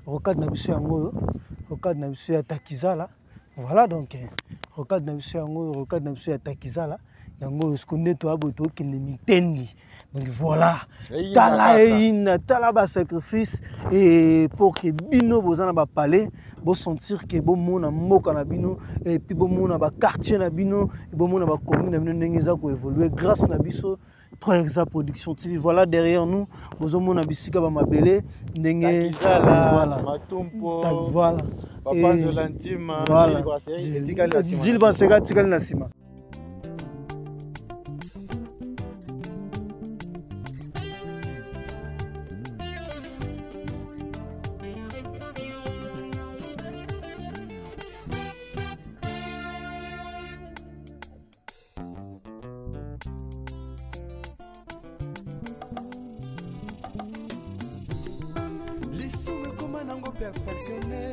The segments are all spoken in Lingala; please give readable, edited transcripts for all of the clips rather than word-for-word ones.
Rocade na biso yango oyo, rocade na biso ya Takizala. Voilà donc rocade na biso yango oyo, rocade na biso ya Takizala yango oyo. Siko nde toya boye, tokende mitendi. Donc voilà, tala eyinda, tala ba sacrifice et pour que bino boza na ba palais bosentir que bomona mboka na bino et puis bomona ba quartier na bino, bomona ba commune na bino ndenge eza koévoluer grâce na biso 3 Hexa Production TV. Voilà derrière nous, bozomona bisika ba mabele ndenge voilà. Matumpo. Voilà. Papa Nzola Ntima, voilà. Gilles Baseka tikali na sima. Lisumu ekoma nango perfectionne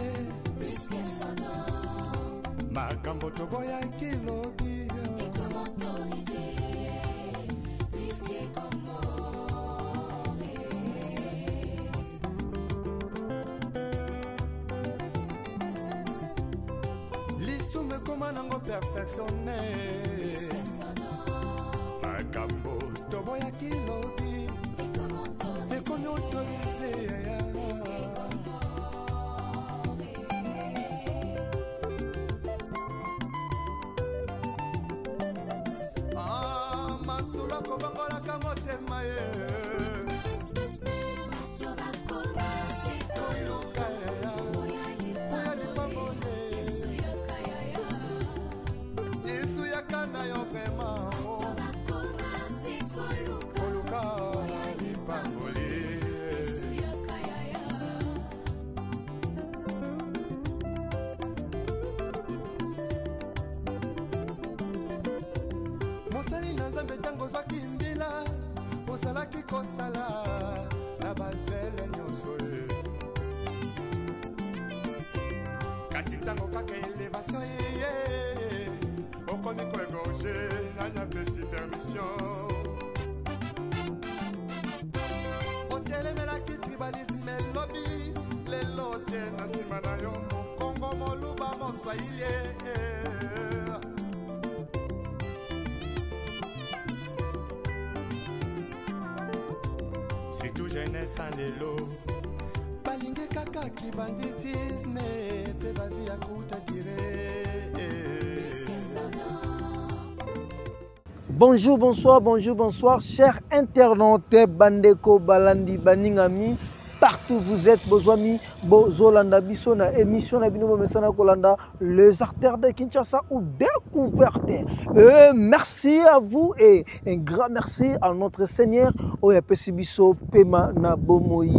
makambo toboyaki lobi. Lisumu ekoma nango perfectionne makambo toboyaki lobi ekomi autorise. Ah, masolo akobongolaka motema ye. Koluka ya lipamboli. Yesu yaka na yo vraiment. Koluka lipamboli. Mosali na Nzambe, ntango ozwaki mbila, ozalaki kosala na bazele nyonso ye. Kasi ntango kaka elevation eye, okomi koegorge. Nani apesi permission? Otelemelaki tribalisme elobi, lelo otie na nsima na yo mokongo, moluba, moswahili. Surtout jeunesse ya lelo balingi kaka kibanditisme mpe bavi ya kuta dire. Bonjour, bonsoir, bonjour, bonsoir, chers internautes, bandeko, balandi, baningami, partout vous êtes, bozwami, bozolanda biso na émission na bino bomesana kolanda, les artères de Kinshasa ou découverte. Et merci à vous et un grand merci à notre Seigneur oyo apesi biso pema na bomoi.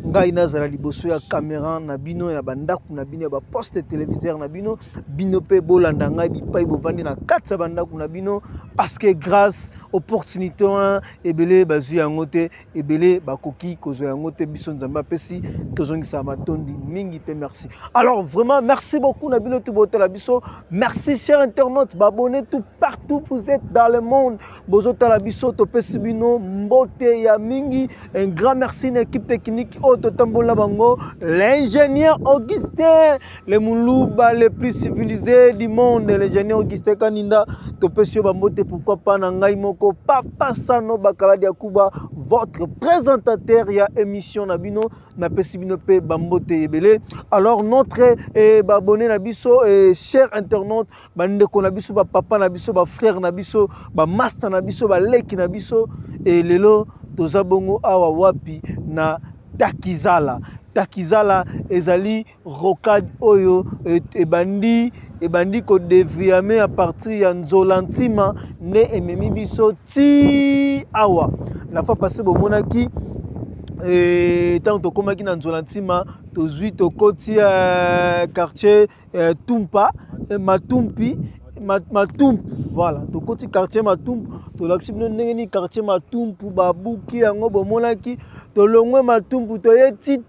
Ngai nazala liboso ya caméra na bino ya bandako na bino ya ba poste téléviseur na bino, bino pe bolanda ngai bipai bovandi na kati ya bandako na bino, parce que grâce opportunité wana ebele bazwi yango te, ebele bakoki kozwa yango te. Biso Nzambe apesi, tozongisa matondi mingi pe merci. Alors vraiment merci beaucoup na bino tout botala biso. Merci chers internautes, babonnés tout partout vous êtes dans le monde, bozotala biso, topesi bino mbote ya mingi. Un grand merci na équipe technique oyo totambola bango, l'ingénieur Augustin, le muluba le plus civilisé du monde, l'ingénieur Augustin Kaninda, topesi yo bambote. Pourquoi pas na ngai moko Papa Sano Bakaladi Yakuba, votre présentateur ya émission na bino, napesi bino pe bambote ebele. Alors notre babonné na biso, cher internaute, bandeko na biso, bapapa na biso, bafrère na biso, bamaster na biso, baleki na biso, e lelo toza bongo awa wapi? Na Takizala. Takizala ezali rocade oyo ebandi kodeviame à partir ya Nzola Ntima nde ememi biso ti awa. La fois passée bomonaki ntango tokomaki na Nzola Ntima, tozwi tokoti quartier Tumpa, Matumpi, Matumpu. Voilà, tokoti quartier Matumpu, tolakisi bino ndenge nini quartier Matumpu babuki yango. Bomonaki tolongwe Matumpu, toye ti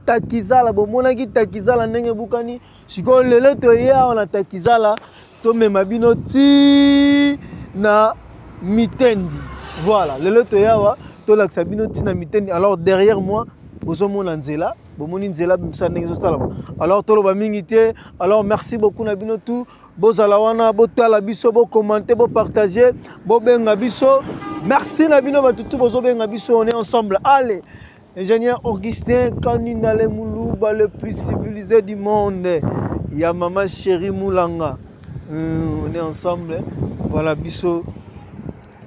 Takizala, bomonaki Takizala ndenge ebukani. Sikoyo lelo toye awa na Takizala, tomema bino ti na Mitendi. Voilà, lelo toye awa tolakisa bino ti na Mitendi. Alors derrière moi Bozomona nzela, bomoni nzela bimisa ndenge ezosalama. Alors toloba mingi te. Alors merci beaucoup na bino tout. Bozala wana, botala biso, bokommente, bopartage, bobenga biso. Merci na bino bato tout bozobenga biso, on est ensemble. Allez, ingénieur Augustin Kanindale Muluba, le plus civilisé du monde. Ya mama chérie Moulanga. On est ensemble. Voilà biso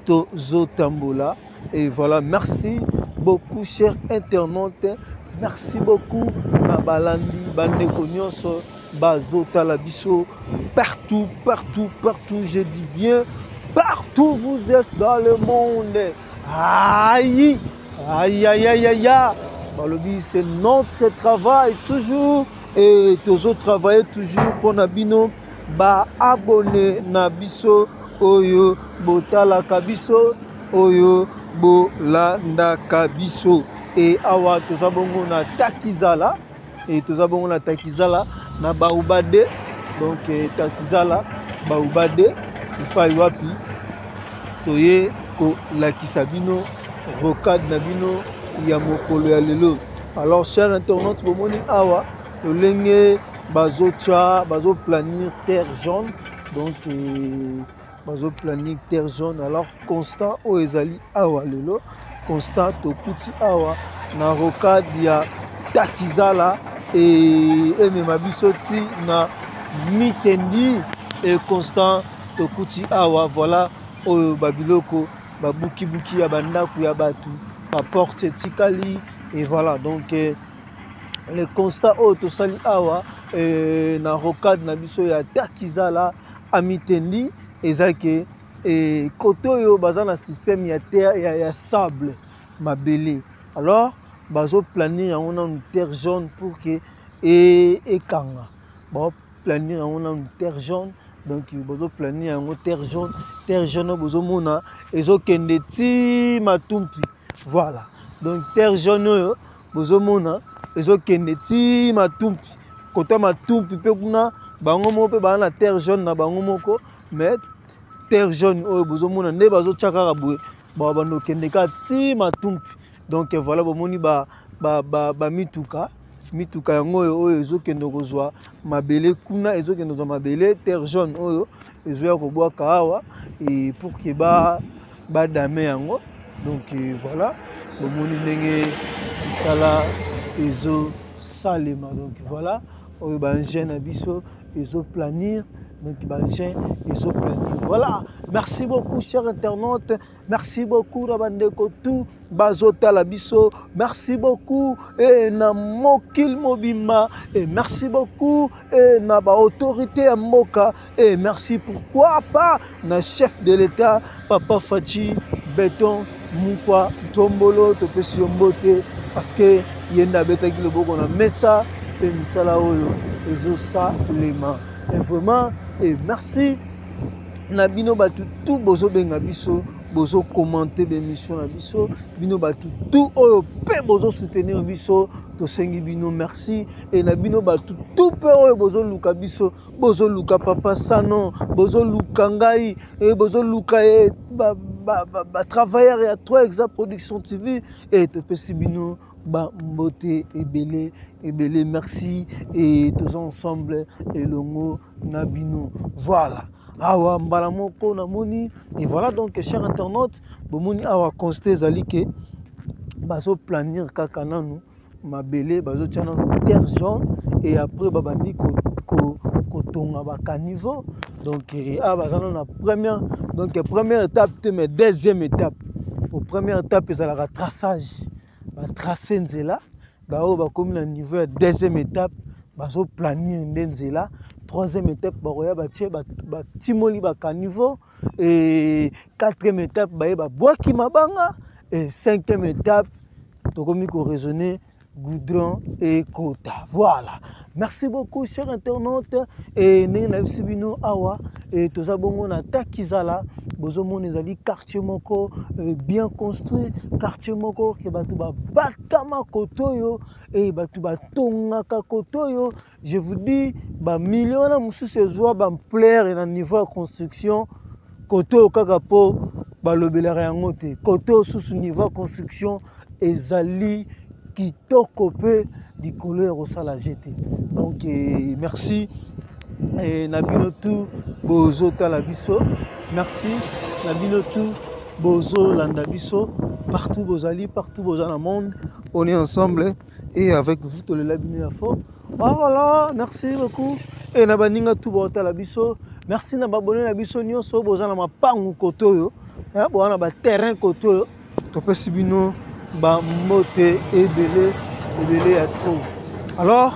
tozotambola. Et voilà, merci beaucoup chers internautes. Merci beaucoup na balandi bandeko nyonso bazotala biso partout, partout, partout, je dis bien partout vous êtes dans le monde. Aïe, aïe, aïe, aïe, aïe, aïe. Balobi, c'est notre travail toujours et toujours travailler toujours pour na bino ba abonné na biso oyo botalaka biso oyo bolandaka biso. Et awa toza bongo na Takizala, et toza bongo na Takizala na Baobade. Donc Takizala Baobade epai wapi toye kolakisa bino rocade na bino ya mokolo ya lelo. Alors chers internautes, bomoni awa lolenge bazotia, bazoplanir terre jaune. Donc bazoplanir terre jaune. Alors constant oyo ezali awa lelo, constant tokuti awa na rocade ya Takizala et emema biso ti na Mitendi. Et constant tokuti awa, voilà oyo babiloko babukibuki ya bandako ya bato, ba porte etikali. Et voilà, donc le constat oyo tosali awa na rocade na biso ya Takizala à Mitendi eza ke kote oyo baza na système ya terre, ya sable mabele. Alors bazoplanir yango nanu terre jaune pour que ekanga. Bazoplanir yango nanu terre jaune. Donc bazoplanir yango terre jaune. Terre jaune oyo bozomona ezokende ti Matumpi. Voilà. Donc terre jaune oyo bozomona ezokende ti Matumpi. Kota Matumpi pe kuna bango moko pe baza na terre jaune na bango moko, mais terre jaune oyo bozomona nde bazotia kaka boye, ba bando kende kaka ti Matumpi. Donc voilà, bomoni ba mituka, mituka yango oyo, oyo ezokende kozwa mabele kuna, ezokende kozwa mabele terre jaune oyo ezoya kobwaka awa, et pour que ba dame yango. Donc voilà, bomoni ndenge misala ezosalema. Donc voilà, oyo ba engin na biso ezoplanir. Donc ba engin ezoplanir. Voilà, merci beaucoup chers internautes, merci beaucoup na bandeko tout bazotala biso, merci beaucoup et na mokili mobimba, et merci beaucoup et na ba autorité ya mboka, et merci pourquoi pas na chef de l'État Papa Fatshi Béton Mukwa Ntombolo, topesi yo mbote parce que ye nde abetaki loboko na mesa pe misala oyo ezosalema. Et vraiment, et merci na bino bato tout bozobenga biso, bozo commenter ba émission na biso, bino bato tout oyo pe bozo soutenir biso, tosengi bino merci. Et na bino bato tout pe oyo bozo luka biso, bozo luka Papa Sano, bozo luka ngai, et bozo luka, et ba travailleur ya 3 Exa Production TV, et topesi bino ba mbote ebele ebele, merci. Et tous ensemble elongo na bino. Voilà, awa mbala moko namoni. Et voilà, donc chers internautes, bomoni awa constat ezali ke bazoplanir kaka nanu mabele, bazotia nanu terre jaune, et après babandi kotonga ba caniveau. Donc awa baza nanu na première, donc première étape te, mais deuxième étape. Pour première étape ezalaka traçage, ba tracer nzela, ba oyo bakomi na niveau ya deuxième étape bazoplanir nde nzela. Troisième étape bakoya batie batimoli ba caniveau, et quatrième étape baye babwaki mabanga, et cinquième étape tokomi ko raisonner goudron et kota. Voilà, merci beaucoup chers internautes. Et ndenge na biso bino awa, et toza bongo na Takizala, bozomona ezali quartier moko bien construit, quartier moko ke bato ba batama kotoyo et bato ba tongaka kotoyo. Je vous dis, ba millions na mosusu ezwa ba ampleur na niveau ya construction kotoyo kaka po balobelaka yango te. Kotoyo susu niveau ya construction ezali Kitoko mpe likolo ya kosala jeu te. Donc eh, merci eh, na bino tout bozotala biso, merci na bino tout bozolanda biso partout bozali, partout boza na monde, on est ensemble et avec vous tolela bino ya fort. Ah, voilà, merci beaucoup et na baninga tout botala biso, merci na babone na biso nyonso boza na mapangu kote oyo, boza na ba terrain kote oyo, topesi bino ba mbote ebele ebele ya trop. Alors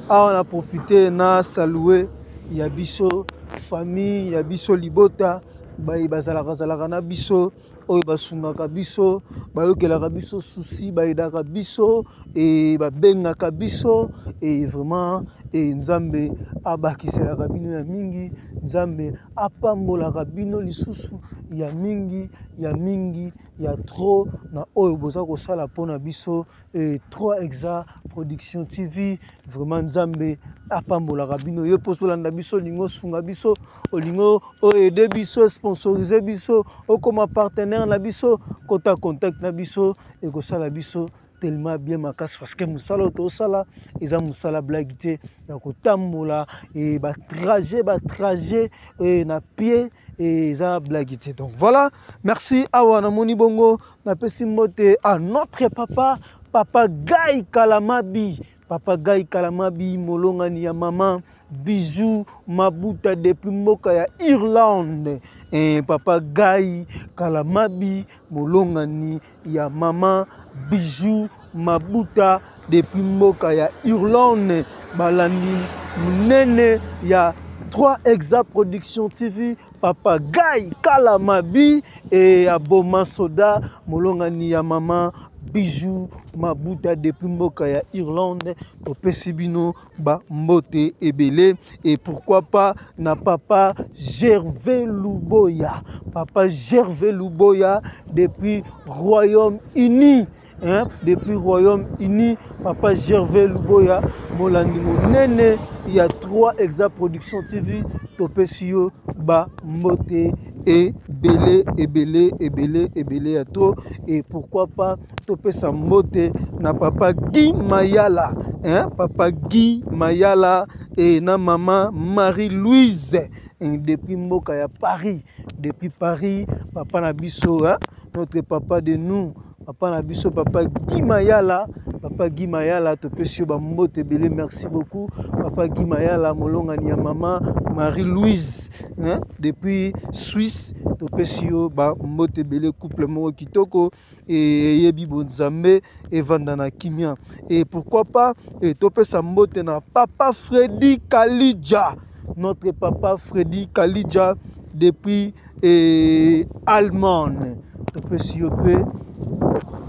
awa na profiter na saluer ya biso famille ya biso libota baye bazalaka zalaka na biso, oyo basungaka biso, bayokelaka biso souci, bayedaka biso et babengaka biso et vraiment et Nzambe abakiselaka bino ya mingi, Nzambe apambolaka bino lisusu ya mingi ya mingi ya trop na oyo boza kosala mpona biso et 3 Hexa Production TV. Vraiment Nzambe apambolaka bino. Yo poso olanda biso, olingo osunga biso, olingo oaider biso, sponsoriser biso, okoma partenaire na biso, kota contact na biso, ekosala biso tellement bien makasi parce que mosala oyo tosala eza mosala blague te ya kotambola e ba trajet, ba trajet e na pied e eza blague te. Donc voilà, merci. Awa namoni bongo napesi mbote à notre papa, papa Guy Kalamabi, papa Guy Kalamabi, molongani ya maman Bijou Mabuta depuis mboka ya Irlande. Eh, papa Guy Kalamabi, molongani ya maman Bijou Mabuta depuis mboka ya Irlande, balandi munene ya 3 Hexa Production TV, papa Guy Kalamabi et Aboma Soda, molongani ya maman Bijou Mabuta depuis mboka ya Irlande, topesi bino ba mbote ebele. Et pourquoi pas na papa Gervais Luboya, papa Gervais Luboya depuis Royaume-Uni, hein, depuis Royaume-Uni, papa Gervais Luboya, molandi monene ya 3 Hexa Production TV, topesi yo ba mbote ebele ebele ebele ebele ya to. Et pourquoi pas topesa mbote na papa Guy Mayala, hein, papa Guy Mayala et na maman Marie-Louise, hein, depuis mboka ya Paris, depuis Paris, papa na biso, hein, notre papa de nous, papa na biso, papa Guy Mayala, papa Guy Mayala, topesi yo ba mbote ebele, merci beaucoup papa Guy Mayala, molongani ya maman Marie-Louise, hein, depuis Suisse, topesi yo ba mbote ebele, couple moko kitoko et yebi bonzambe evanda na kimia. Et pourquoi pas et topesa mbote na papa Freddy Kalidja, notre papa Freddy Kalidja depuis et Allemagne, topesi yo pe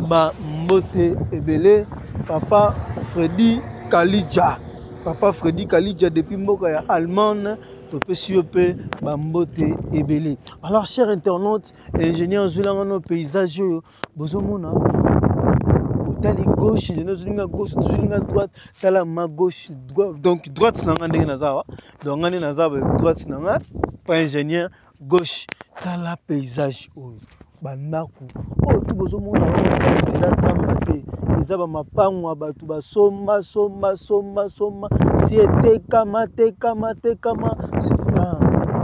ba mbote ebele, papa Freddy Kalidja, papa Freddy Kalidja depuis mboka ya Allemagne, topesi yo pe ba mbote ebele. Alors chers internautes, ingénieur Zulanga no paysage oyo bozomona, botali gauche, ingénieur Zulinga gauche, Zulinga droite, tala ma gauche, droite, donc droite na nga ndenge naza awa, donc nga ndenge naza awa, droite na nga, pas ingénieur gauche, tala paysage oyo bandako oyo tu bozomona oyo eza zamba te, eza ba mapango ya bato basomba somba somba somba, si etekama tekama tekama,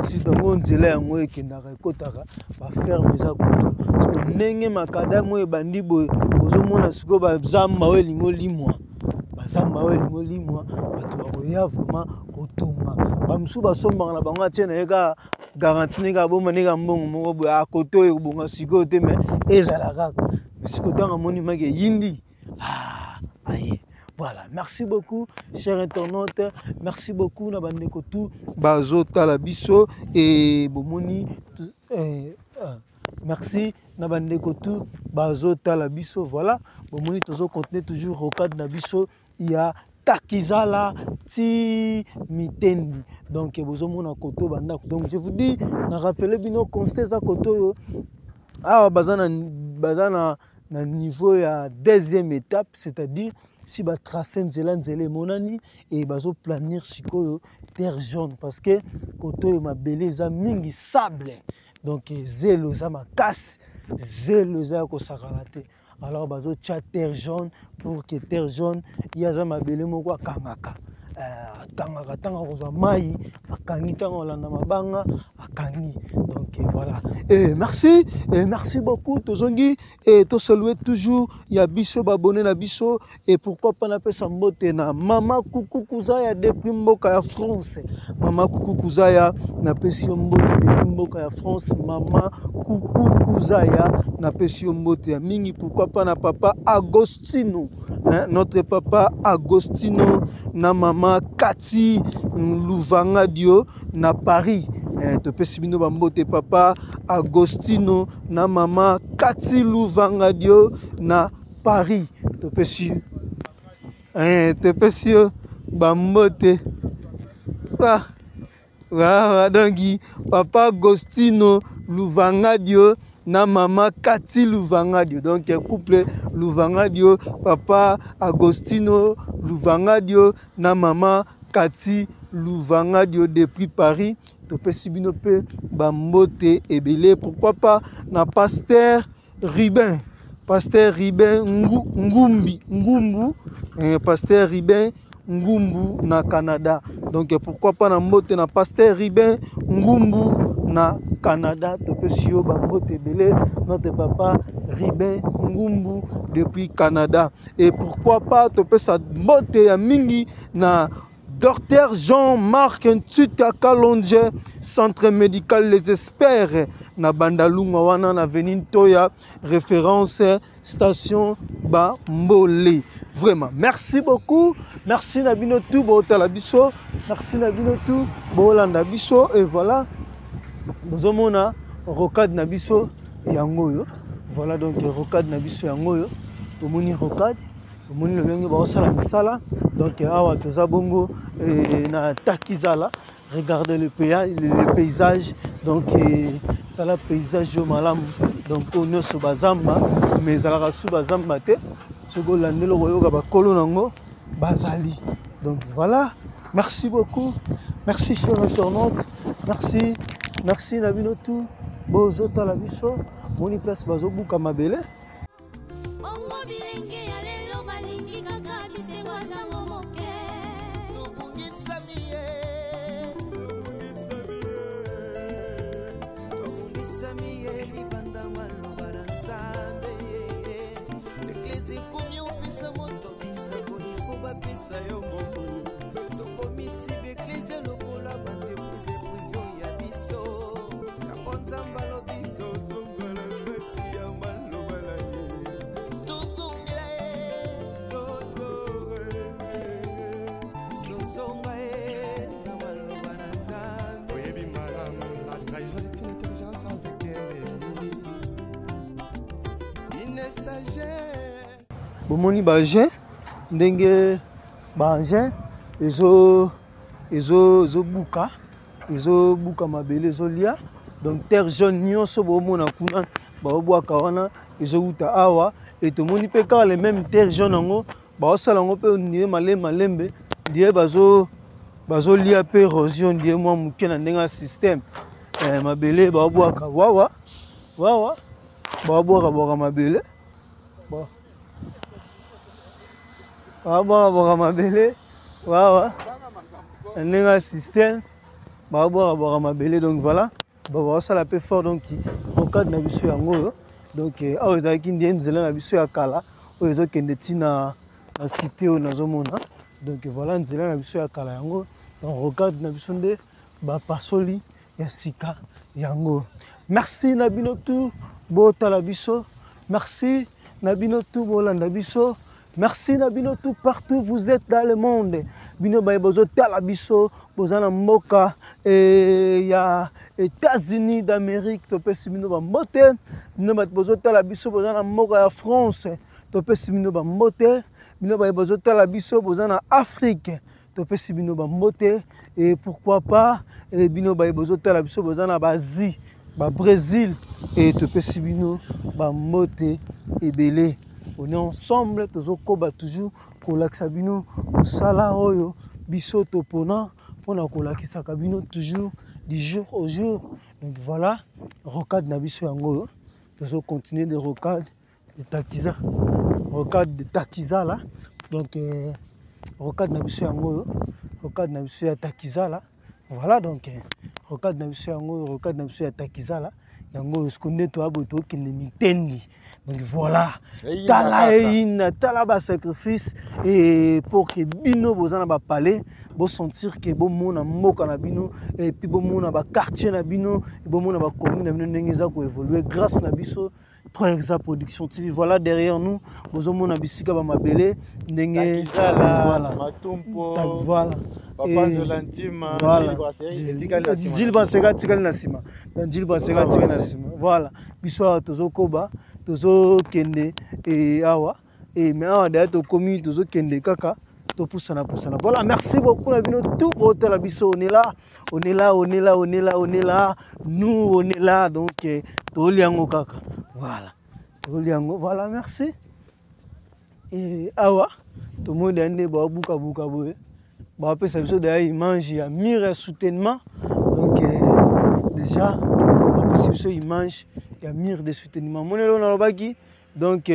si dongo nzela yango ekendaka ekotaka ba ferme eza koto. Parce que ndenge makadamu oyo ebandi boye, ozomona sikoyo ba zamba oyo elingi olimwa, ba zamba oyo elingi olimwa, bato bakoya vraiment kotonga. Ba mosusu basombaka na bango atie na ye kaka garantie ndenge abomba ndenge mbongo moko boye, ah, koto oyo ekobonga sikoyo te, mais ezala kaka. Mais sikoyo ntango amoni maki eyindi, ah, aye. Voilà, merci beaucoup chers internautes, merci beaucoup na bandeko tout bazotala biso et bomoni, merci na bandeko tout bazotala biso. Voilà, bomoni tozo continuer toujours rocade na biso ya Takizala ti Mitendi. Donc bozomona koto bandako. Donc je vous dis, na rappeler bino constat za koto yo. Awa baza na, baza na, na niveau ya deuxième étape, c'est-à-dire si ba tracer nzela nzela emonani et bazo planir sikoyo terre jaune parce que koto yo mabele eza mingi sable. Donc zelo eza makasi, zelo eza ya kosakana te. Alors bazotia terre jaune pour que terre jaune ye aza mabele moko akangaka, akangaka ntango akozwa mai, akangi ntango alanda mabanga akangi. Donc voilà, et merci, et merci beaucoup. Tozongi et tosalue toujours ya biso babone na biso. Et pourquoi pas napesa mbote na mama Kuku Kuzaya depuis mboka ya France. Mama Kuku Kuzaya, napesi yo mbote depuis mboka ya France. Mama Kuku Kuzaya, napesi yo mbote ya mingi. Pourquoi pas na papa Agostino, hein, notre papa Agostino na mama Kati Luvanga Dio na Paris. Topesi bino ba mbote papa Agostino na mama Kati Luvanga Dio na Paris. Topesi, topesi yo ba mbote. Ah, ah, donc papa Agostino Luvanga Dio na mama Kati Luvanga Dio. Donc couple Luvanga Dio, papa Agostino Luvanga Dio na mama Kati Luvanga Dio depuis Paris. Topesi bino pe ba mbote ebele. Pourquoi pas na pasteur Ruben, pasteur Ruben Ngumbi, Ngumbu, pasteur Ruben Ngumbu na Canada. Donc pourquoi pas na mbote na pasteur Ruben Ngumbu na Canada. Topesi yo ba mbote ebele, notre papa Ruben Ngumbu depuis Canada. Et pourquoi pas topesa mbote ya mingi na Docteur Jean-Marc Ntuta Kalonje, centre médical Les Experts, na Bandalunga wana na avenue Ntoya, référence station Bambole. Vraiment, merci beaucoup. Merci na bino tout botala biso. Merci na bino tout bolanda biso. Et voilà, bozomona rocade na biso yango yo. Voilà donc rocade na biso yango yo. Tomoni rocade. Tomoni lolenge baosala misala. Donc awa toza bongo, na Takizala. Regardez le pays, le paysage. Donc tala paysage yo malamu. Donc oyo nyonso bazamba, mais ezalaka su bazamba te. Soki olandeli okoyoka bakolo nango bazali. Donc voilà, merci beaucoup. Merci chers internautes. Merci, merci na bino tout. Bozotala biso, moni place bazobuka mabele. Bongo bilenge ya lelo balingi kaka bisengo ntango moke. Tobungisami ye, tobungisami ye libanda maloba na Nzambe. Eglise ekomi opesa moto bisengo, ifo bapesa yo mbongo. Tokomisi b'eglise lokola ba entreprise privée ya biso. Yango Nzambe alobi tozongela kati ya maloba na ye. Tozongela ye, tozonga ye na maloba na Nzambe. Oyebi malamu, la trahison est une intelligence avec ennemi. Une sagesse. Bomoni ba engin, ndenge ba engin ezobuka, ezobuka mabele, ezolia. Donc terre jaune nyonso bomona kuna baobwaka wana ezowuta awa. Et tomoni mpe kaka le même terre jaune yango baosala yango mpe ndie malembe malembe, ndie bazolia mpe érosion ndie mwa moke na ndenge ya système. Mabele baobwaka wawa wawa, baobwaka bwaka mabele. Bon. Baobwaka bwaka mabele wawa na ndenge ya système, baobwaka bwaka mabele. Donc voilà, baosala mpe fort. Donc rocade na biso yango oyo. Donc awa ezalaki nde nzela na biso ya kala oyo ezokende ntina na cité oyo nazomona. Donc voilà nzela na biso ya kala yango. Donc rocade na biso nde bapasoli ya sika yango. Merci na bino tout botala biso. Merci na bino tout bolanda biso. Merci na bino tout partout vous êtes dans le monde. Bino baye bozotala biso, boza na mboka, ya États-Unis d'Amérique, topesi bino ba mbote. Bino bato bozotala biso, boza na mboka ya France, topesi bino ba mbote. Bino baye bozotala biso, boza na Afrique, topesi bino ba mbote. Et pourquoi pas, bino baye bozotala biso, boza na ba Asie, ba Brésil, et topesi bino ba mbote ebele. On est ensemble, tozokoba toujours kolakisa bino mosala oyo biso topona mpona kolakisaka bino toujours du jour au jour. Donc voilà, rocade na biso yango oyo, tozo continuer de rocade de Takiza, rocade de Takiza là. Donc rocade na biso yango oyo, rocade na biso ya Takiza là. Voilà, donc rocade na biso yango oyo, rocade na biso ya Takiza là. Yango oyo sikoyo nde toya boye tokende mitendi. Donc voilà, Eyinda tala kaka. eyinda, tala ba sacrifice et pour que bino boza na ba palais, bo sentir que bomona mboka na bino et puis bomona ba quartier na bino, bomona ba commune na bino ndenge eza ko évoluer grâce na biso 3 Hexa Production TV. Voilà derrière nous, bozomona bisika ba mabele ndenge Takizala, voilà. Matumpo, Tak, voilà. Papa Et Nzola Ntima, voilà. Gilles Brasserie, etikali na nsima. Gilles Brasserie atikali na nsima. Donc Gilles Brasserie atikali na nsima. Voilà. Biso awa tozokoba, tozokende e awa. E mais awa d'ailleurs tokomi, tozokende kaka topusana pusana. Voilà, merci beaucoup na bino tout botala biso, on est là, on est là, on est là, on est là, on est là. Nous on est là, donc toliango kaka. Voilà. Toliango, voilà, merci. Et awa tomoni nde ba buka buka boye. Ba pesa biso d'ailleurs image ya mur ya soutènement. Donc déjà ba pesa biso image ya mur de soutènement. Monelo na lobaki donc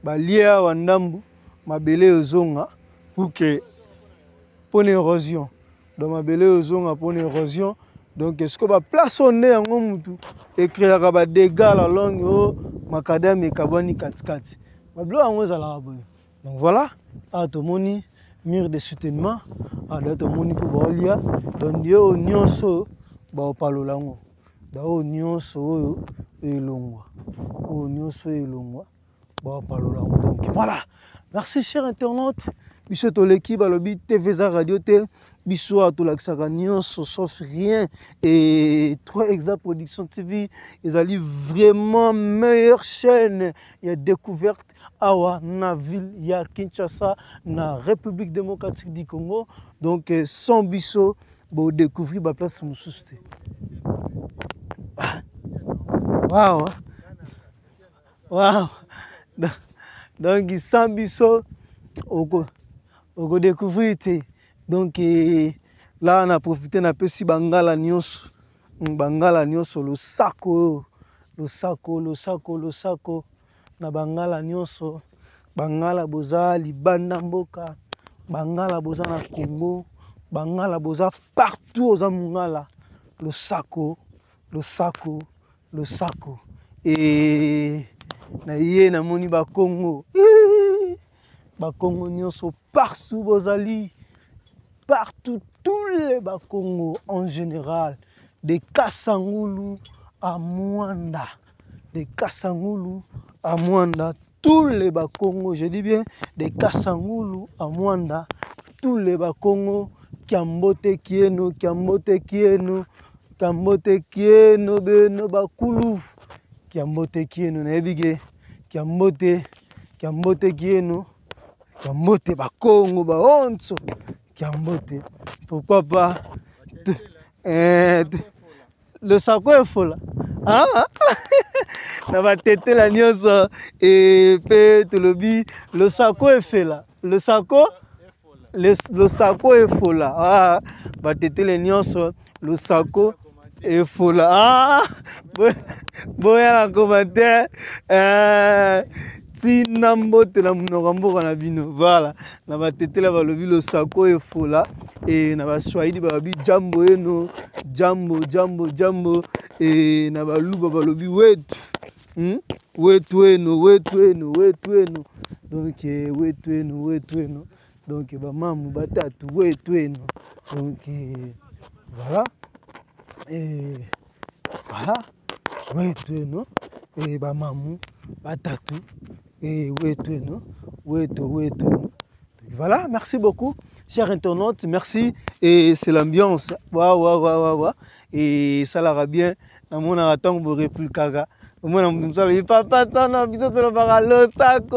ba lié awa ndambu mabele ozonga pour que pour érosion. Donc mabele ozonga pour érosion. Donc est-ce que ba place on est yango mutu écrira ba dégâts la longue o macadam ekabwani katikati. Ba bilo yango ezalaka boye. Donc voilà, a tomoni mur de soutènement, a da tomoni ko ba olia. Donc dio nyonso ba opalola ngo. Da o nyonso oyo elongwa. O nyonso elongwa ba opalola ngo. Donc voilà. Merci cher internaute. Biso toleki balobi TV za radio te, biso atolakisaka nyonso sauf rien. Et 3 Hexa Production TV ezali vraiment meilleure chaîne ya découverte awa na ville ya Kinshasa na République démocratique du Congo. Donc sans biso bo découvrir ba place mosusu te. Waouh. Waouh. Donc sans biso oko découvrir te. Donc là on a profité na pesi bangala nyonso, bangala nyonso losako, losako, losako, losako na bangala nyonso, bangala boza libanda mboka, bangala boza na Congo, bangala boza partout oza mongala, losako, losako, losako. Et na ye namoni ba Congo. Ba Congo nyonso partout bozali, partout tous les ba Congo en général, de Kasangulu à Mwanda, de Kasangulu à Mwanda, tous les ba Congo, je dis bien de Kasangulu à Mwanda, tous les ba Congo, Kiambote Kieno, Kiambote Kieno, Kiambote Kieno, beno bakulu, Kiambote Kieno, nayebi ke Kiambote, Kiambote Kieno, Kiambote ba Congo ba onso, Kiambote, pourquoi pas le sako efola. Ah? Na ba tetela nyonso et pe tolobi le sako efela, le sako, le, le sako efola. Ah, ba tetela nyonso le sako efola. Ah, boya na commentaire, tina mbote na monoko ya mboka na bino. Voilà, na ba tetela balobi le sako efola et na ba Swahili balobi jambo eno, jambo, jambo, jambo et na ba Luba balobi wetu. Wetu eno, wetu eno, wetu eno. Donc wetu eno, wetu eno. Donc ba mamu batatu wetu eno. Donc voilà. Et voilà, wetu eno et ba mamu batatu et wetu eno, wetu, wetu eno. Donc voilà, merci beaucoup, chers internautes, merci. Et c'est l'ambiance. Waouh, waouh, waouh, waouh, waouh. Et ça la va bien. Namona atango bo répliquaka. Omona mutu mosusu alobi, papa, tsana, biso tolobaka losako.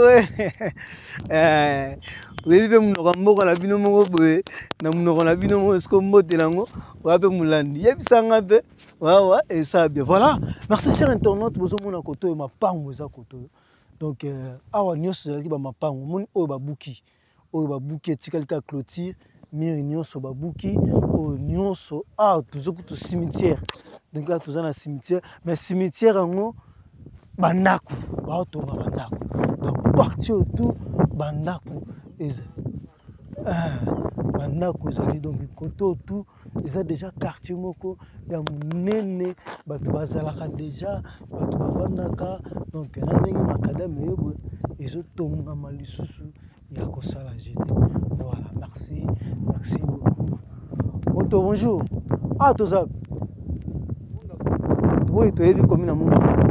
Oyebi mpe monoko ya mboka na bino moko boye, na monoko na bino moko esiko mbote nango, oya mpe molandi. Yebisanga mpe, waouh, waouh, et ça bien. Voilà, merci, chers internautes, bozomona koto oyo, mapango eza koto oyo. Donc euh, awa nyonso ezalaki bamapango, omoni oyo babuki, oyo babuki etikali kaka clôture, mire nyonso babuki, oyo nyonso awa toza kutu cimetière. Donc awa toza na cimetière, mais cimetière yango bandako baotonga bandako, donc quartier oyo tout bandako eza ah, bandako ezali donc kote oyo tout eza deja quartier moko ya monene, bato bazalaka deja, bato bavandaka. Donc na ndenge makadame oyo boye ezotongama lisusu ya kosala jete. Voilà, merci, merci beaucoup. Moto, bonjour. Ah, toza oui, toyebi komi na Munga Fulu.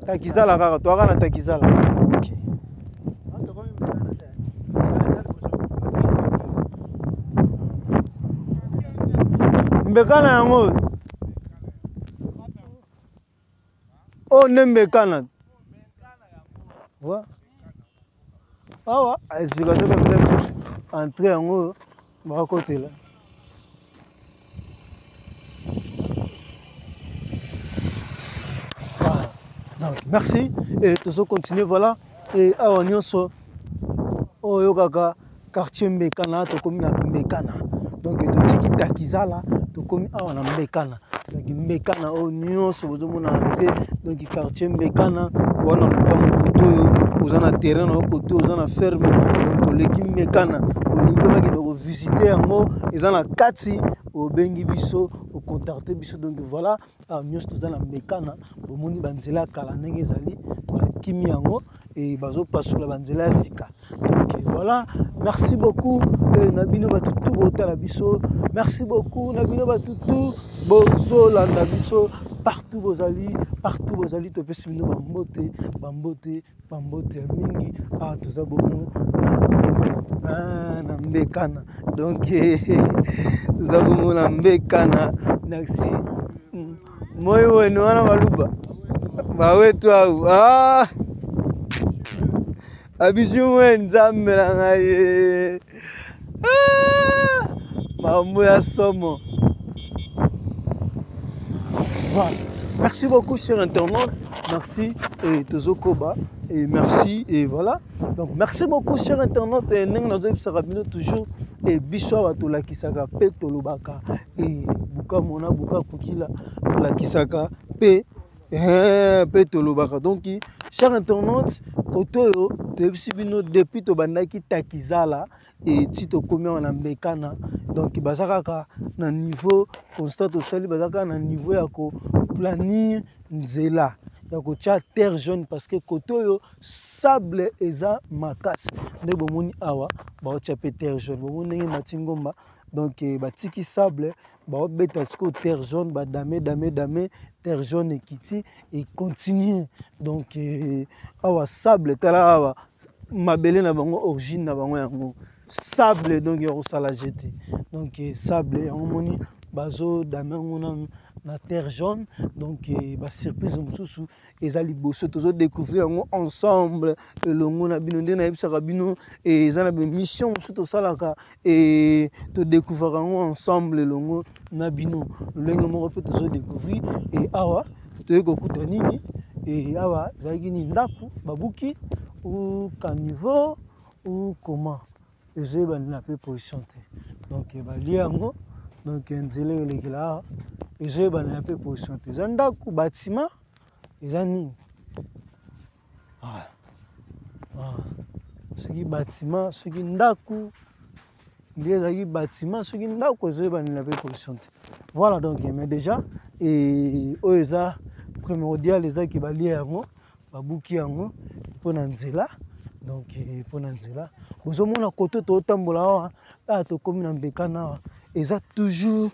Takizala kaka, toyaka na Takizala. Okay. Mbekana yango oyo. Oyo nde mbekana. Wa. Awa explication mpe apesa biso entrée yango oyo bakotela. Voilà. Donc merci et tozo continuer voilà et awa nyonso oyo kaka quartier Mbekana, tokomi na Mbekana. Donc totiki Takizala, tokomi awa na Mbekana. Donc Mbekana oyo nyonso bozomona entrée, donc quartier Mbekana wana lopango kote oyo oza na terrain na yo kote oza na ferme, donc toleki Mbekana, olingi bakende kovisite yango eza na kati, obengi biso ocontacte biso. Donc voilà, awa nyonso toza na Mbekana, bomoni banzela ya kala ndenge ezali, bakimi yango e bazopasola banzela ya sika. Donc voilà, merci beaucoup na bino bato tu botala biso, merci beaucoup na bino bato tu bozolanda biso partout bozali, partout bozali, topesi bino bambote, bambote, bambote ya mingi. Awa toza bongo na Mbekana, donc toza bongo na Mbekana. Merci moi wenu wana baluba bawetu au ah! Abiju mwe nzambe na ngai ah! Mambo ya somo. Voilà. Merci beaucoup cher internaute, merci et tozokoba et merci et voilà. Donc merci beaucoup cher internaute et ndenge nazoyebisaka bino toujours et biso awa tolakisaka pe tolobaka et buka mona buka kukila tolakisaka pe pe tolobaka. Donc cher internaute, kote oyo toyebisi bino depuis tobandaki Takizala et ti tokomi awa na Mbekana, donc baza kaka na niveau constat tosali, baza kaka na niveau ya koplanir nzela ya kotia terre jaune parce que kote oyo sable eza makasi, nde bomoni awa baotia pe terre jaune, bomoni ndenge mati ngomba, donc batiki sable baobeta sikoyo terre jaune, badame dame dame terre jaune ekiti e continue. Donc awa sable, tala awa mabele na bango, origine na bango yango sable, donc ya kosala jete. Donc sable yango moni bazodame yango na terre jaune. Donc ba surprise mosusu eza liboso, tozo découvrir yango ensemble elongo na bino, nde nayebisaka bino eza na mission mosusu tosalaka e todécouvraka yango ensemble elongo na bino, lolenge moko mpe tozo découvrir. E awa toyei kokuta nini, e awa ezalaki nini, ndako babuki ou caniveau ou comment, ezoyebanela mpe position te. Donc balie yango, donc nzela elekela awa ezoyebanela mpe position te, eza ndako bâtiment eza nini. Ah. Ah. Soki bâtiment, soki ndako nde ezalaki bâtiment, soki ndako ezoyebanela mpe position te. Voilà, donc mais déjà et oyo eza primordial ezaki balie yango, babuki yango mpo na nzela. Donc mpo na nzela bozomona kote totambola awa, awa tokomi na Mbekana awa, eza toujours,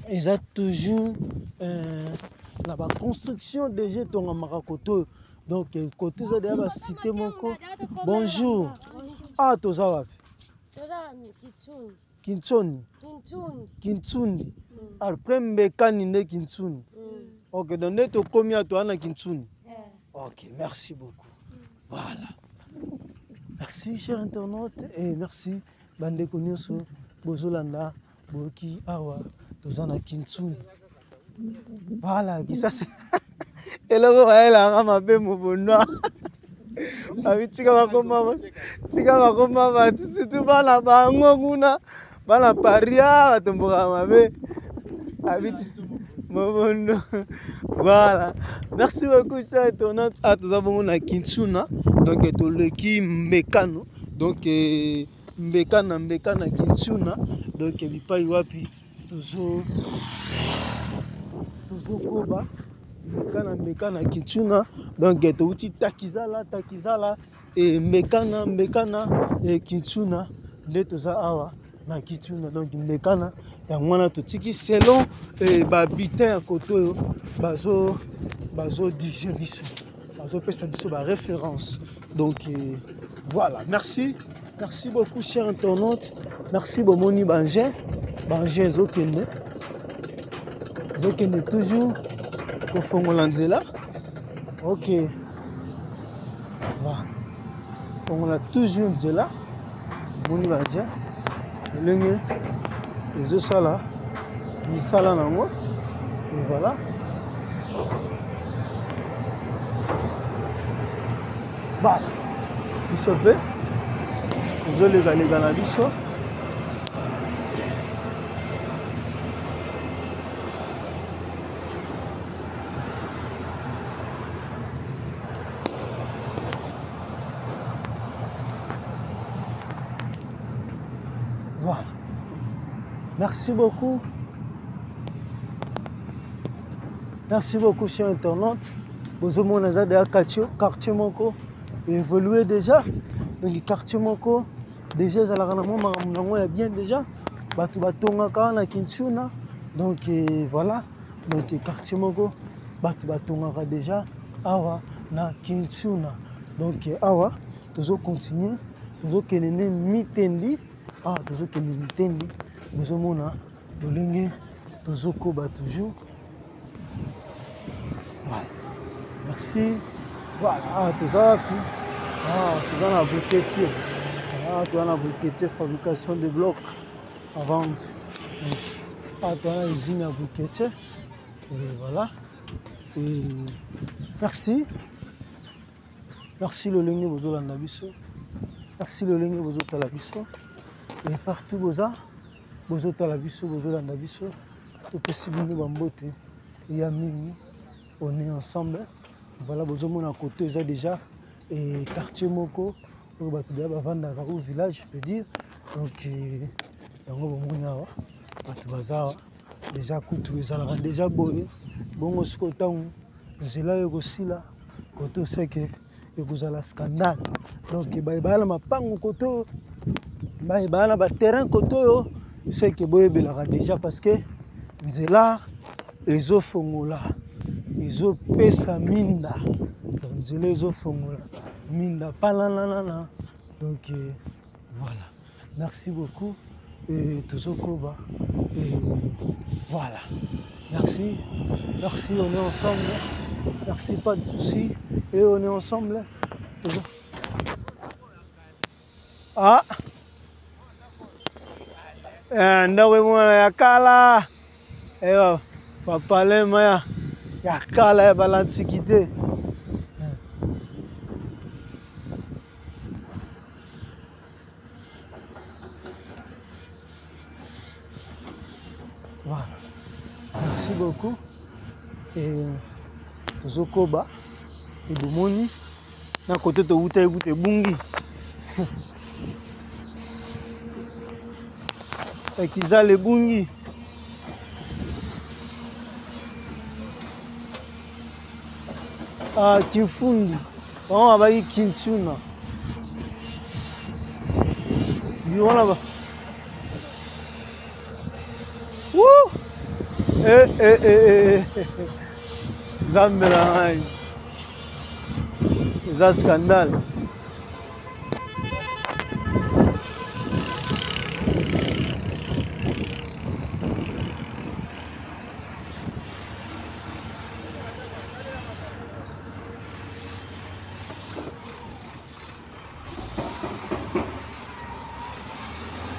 eza toujours na ba construction déjà etongamaka kote oyo. Donc kote eza deja ba cité moko. Bonjour. Ah, toza wapi? Kintsoni. Kintsundi. Après Mbekani nde Kintsuni. Ok, donc nde tokomi awa toza na Kintsuni. Ok, merci beaucoup. Voilà. Merci cher internaute et merci bandeko nyonso bozolanda boyoki awa toza na Kintsuni. Voilà, kisasa. Eloko bayelaka mabe mobonwa. Babi tika bakoma tika bakoma bato surtout bana bango kuna bana paria batombokaka mabe. Abi mobondo. Voilà. Merci beaucoup cher internaute. Ah toza bongo na Kinshuna. Donc toleki Mbekano. Donc eh, Mbekana Mbekana Kinshuna. Donc bipai wapi tozo tozokoba mbekana mbekana Kinshuna. Donc touti Takizala Takizala e mbekana mbekana e Kinshuna nde toza awa na Kinshuna. Donc mbekana yango wana totiki selon e, bahabitant ya kote oyo bazo bazo dirige biso bazopesa biso ba référence. Donc e, voilà, merci merci beaucoup cher internaute. Merci bomoni baengin baengin ezokende ezokende toujours kofongola nzela. Ok, voilà, fongola toujours nzela. Bomoni baengin ndenge ezosala misala nango. Et voilà, ba biso mpe ezolekaleka na biso. Voilà. Merci beaucoup. Merci beaucoup, chers internautes. Bozomona eza deja quartier, quartier moko évolué déjà. Donc quartier moko déjà ezalaka na mwa makambo nango ya bien déjà. Bato batongaka na Kinshuna. Donc eh, voilà. Donc quartier moko bato batongaka déjà awa na Kinshuna. Donc awa tozo continuer, tozokende nde mitendi. Awa tozokende mitendi, bozomona lolenge tozokoba toujours. Voilà. Merci. Voilà, ah, toza wapi? Ah, toza na briquetier. Ah, toza na briquetier, fabrication de blocs à vendre. Donc, ah, toza na usine ya briquetier. Et voilà. Et merci. Merci lolenge bozolanda biso. Merci lolenge bozotala biso. Et partout boza bozotala biso, bozolanda biso. Topesi bino bambote ya mingi. On est ensemble. Voilà, bozomona côté eza déjà et quartier moko oyo bato deja bavandaka ou village je peux dire. Donc yango bomoni awa bato baza awa déjà kutu ezalaka déjà boye bongo sikoyo ntango nzela oyo ekosila koto seke ekozala scandale. Donc bayebaya na mapango koto oyo, bayebaya na baterrain koto oyo seke boyebelaka déjà parce que nzela ezofongola ezopesa minda. Donc nzela ezofongola minda palanana. Donc voilà, merci beaucoup. Et tozokoba. Et voilà, merci, merci, on est ensemble. Merci, pas de soucis. Et on est ensemble. Ah, ndako emona ya kala. Eh, bapalema ya ya kala ya balantikité. Voilà. Merci beaucoup. Et tozokoba ebomoni na kote towuta ekuta ebungi ekizala ebungi. Ah, Kifundi bango babaki Kinshuna wana ba Woo! Eh, eh, eh, eh. Nzambe na ngai eza scandale.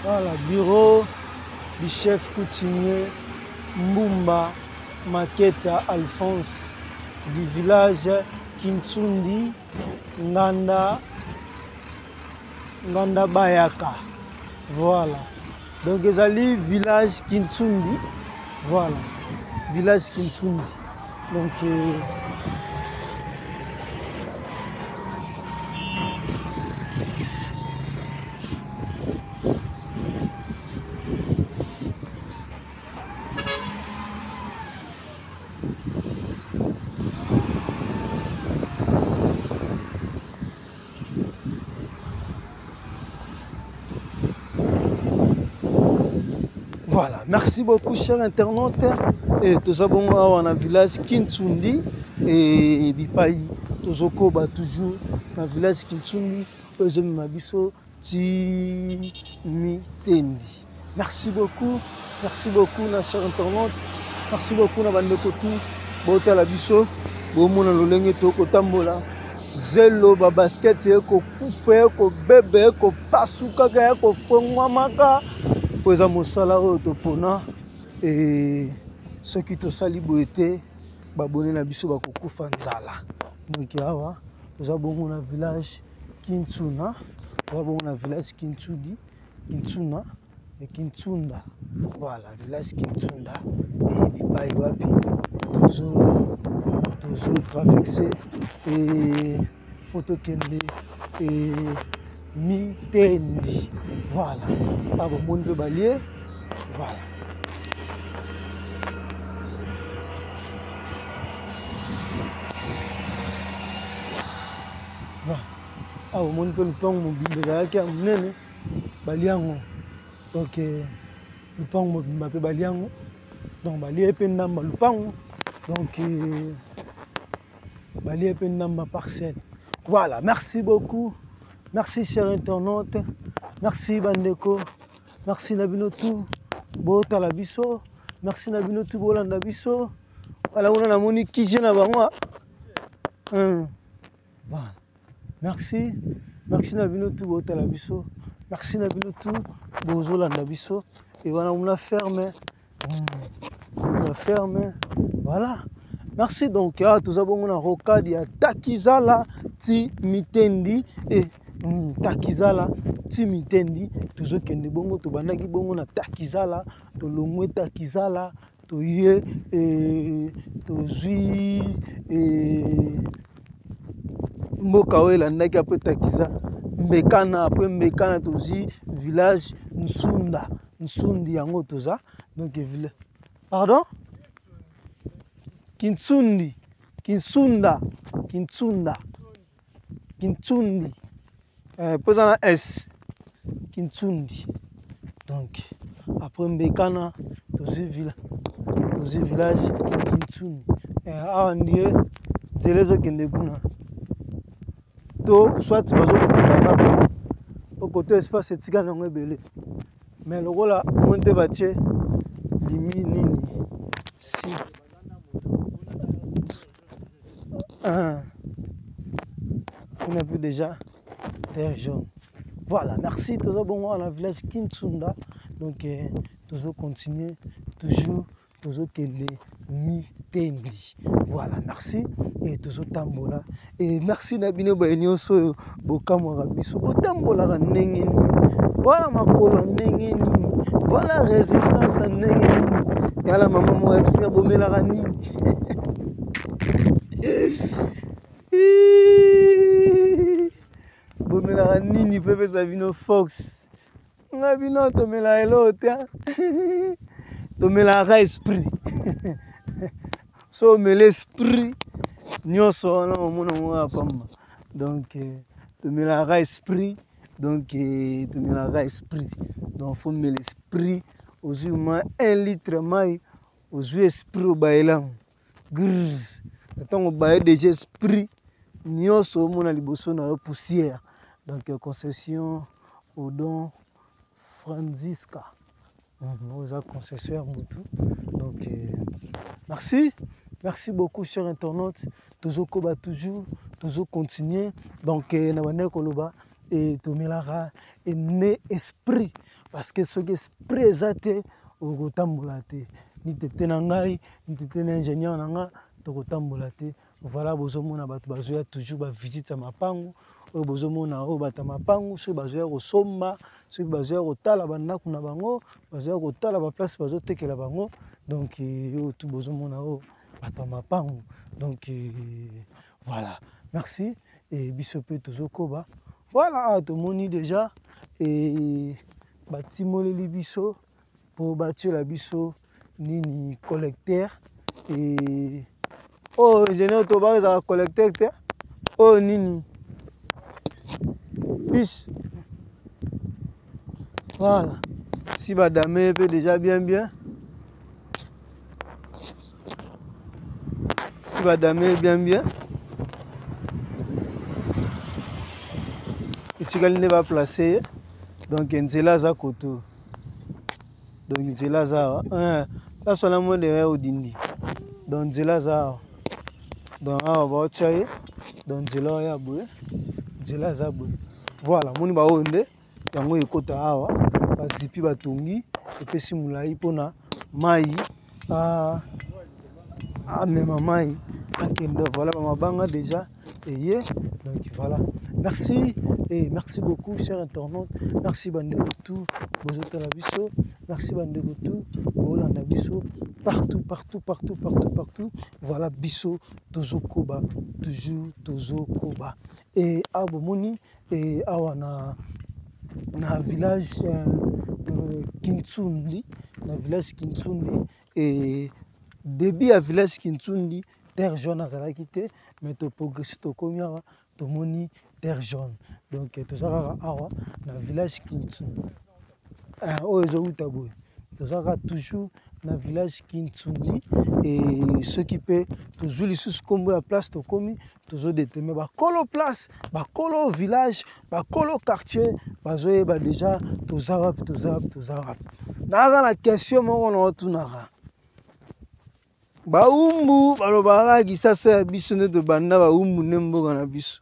Voilà, bureau du chef coutumier Mbumba Maketa Alphonse. du village Kintsundi, Nganda, Nganda Bayaka. Voilà. Donc ezali village Kintsundi. Voilà. Village Kintsundi. Donc Voilà, merci beaucoup chers internautes. Et toza bongo awa na village Kintsundi et bipai tozokoba toujours na village Kintsundi oyo ezomema biso ti mitendi. Merci beaucoup, merci beaucoup na chers internautes. Merci beaucoup na bandeko tout botala biso bomona lolenge tokotambola zelo ba basket ekokufa ekobeba ekopasukaka ekofongwamaka mpo eza mosala oyo topona e soki tosali boye te babone na biso bakokufa nzala. Donc awa toza bongo na village Kintsuna, toza bongo na village Kintsudi, Kintsuna et Kintsunda. Voilà, village Kintsunda et bipai wapi tozo tozo traverser et po tokende et Mitendi. Voilà, ba bomoni mpe balie. Voilà. Awa omoni mpe lupango mobimba ezalaki ya monene, balia yango. Donc lupango mobimba mpe balia yango, donc balie mpe ndamba lupango, donc balie mpe ndamba parcelle. Voilà, merci beaucoup, merci cher internaute, merci bandeko, merci na bino tout botala biso, merci na bino tout bolanda biso. Voilà, kuna namoni kije na bango. Voilà. Merci, merci na bino tout botala biso, merci na bino tout bozolanda biso. Et voilà, on la ferme, on la ferme. Voilà. Merci donc ah, toza bongo na rocade ya Takizala ti Mitendi et Takizala ti Mitendi tozokende bongo, tobandaki bongo na Takizala, tolongwe Takizala, toye e, tozwi e, mboka oyo elandaki apres Takiza Mbekana, apres Mbekana tozwi village Nsunda, Nsundi yango toza donc village pardon Kintsundi, Kinsunda, Kintsunda, Kintsundi po eza na S Kintsundi. Donc après Mbekana tozwi villa, tozwi village Kintsundi. Awa ndie nzela ezokende kuna to soit bazokunda kaka po kote espace etikali yango ebele, mais lokola omoni te batie limi nini si on a vu déjà terre jaune. Voilà, merci toza bongo na village Kintsunda. Donc tozo continuer toujours, tozo kende Mitendi. Voilà, merci et tozo tambola. Et merci na bino ba nyonso oyo bokamwaka biso, botambolaka ndenge nini, voilà makolo ndenge nini, voilà résistance ndenge nini. Tala mama moko ayebisi nga bomelaka nini. Bomelaka nini mpe pesa bino Fox. Nga bino tomelaka eloko te. Tomelaka esprit. So omela esprit nyonso wana omona ngo ya pamba. Donc tomelaka esprit, donc tomelaka esprit. Donc faut mela esprit, ozwi ma 1 litre mai, ozwi esprit obayelango. Grrr. Ntango obaye déjà esprit nyonso omona liboso na yo poussière. Donc concession Odon Franziska. Oza concessionnaire mutu. Donc merci, merci beaucoup cher internaute. Tozokoba toujours, tozo continuer. Donc na bande koloba et tomelaka ne esprit, parce que soki esprit eza te okotambola te. Ni tete na ngai, ni tete na ingénieur na nga, tokotambola te. Voilà, bozomona bato bazoya toujours bavisite ya mapangu oyo bozomona oyo bato ya mapangu soki bazoya kosomba, soki bazoya kotala bandako na bango, bazoya kotala baplace bazotekela bango. Donc oyo tu bozomona oyo bato ya mapangu. Donc voilà, merci. Et biso mpe tozokoba. Voilà, awa tomoni déjà et batimoleli biso mpo batiela biso nini collecteur. Et oyo ingénieur tobaka ezalaka collecteur te, oyo nini pis. Voilà, si badame mpe déjà bien bien, si badame bien bien, etikali nde baplace ye. Donc nzela aza koto, donc nzela aza awa, place wana mo derrière odindi. Donc nzela aza awa, donc awa baotya ye. Donc nzela oyo ya boye, nzela aza boye. Voilà, moni baoyo nde yango ekota awa, bazipi batongi, epesi molai mpona mai amema mai akende. Voilà, bamabanga déjà eye. Donc voilà, merci et merci beaucoup chers internautes, merci bandeko tout bozotala biso, merci bandeko tout bolanda biso partout partout partout partout partout. Voilà, biso tozokoba toujours, tozokoba. Et awa bomoni, et awa na village Kintsundi, na village Kintsundi, et début ya village Kintsundi terre jaune azalaki te, mais toprogresse tokomi awa tomoni terre jaune. Donc toza kaka awa na village Kintsundi, oyo ezowuta boye, toza kaka toujours na village Kintsundi. Et soki mpe tozwi lisusu nkombo ya place tokomi, tozodeteme bakolo place, bakolo village, bakolo quartier bazoyeba déjà toza wapi, toza wapi, toza wapi. Nayaka na question moko na otunaka baumbu, balobaka Kisasa ya biso nde tobanda baumbu nde mboka na biso,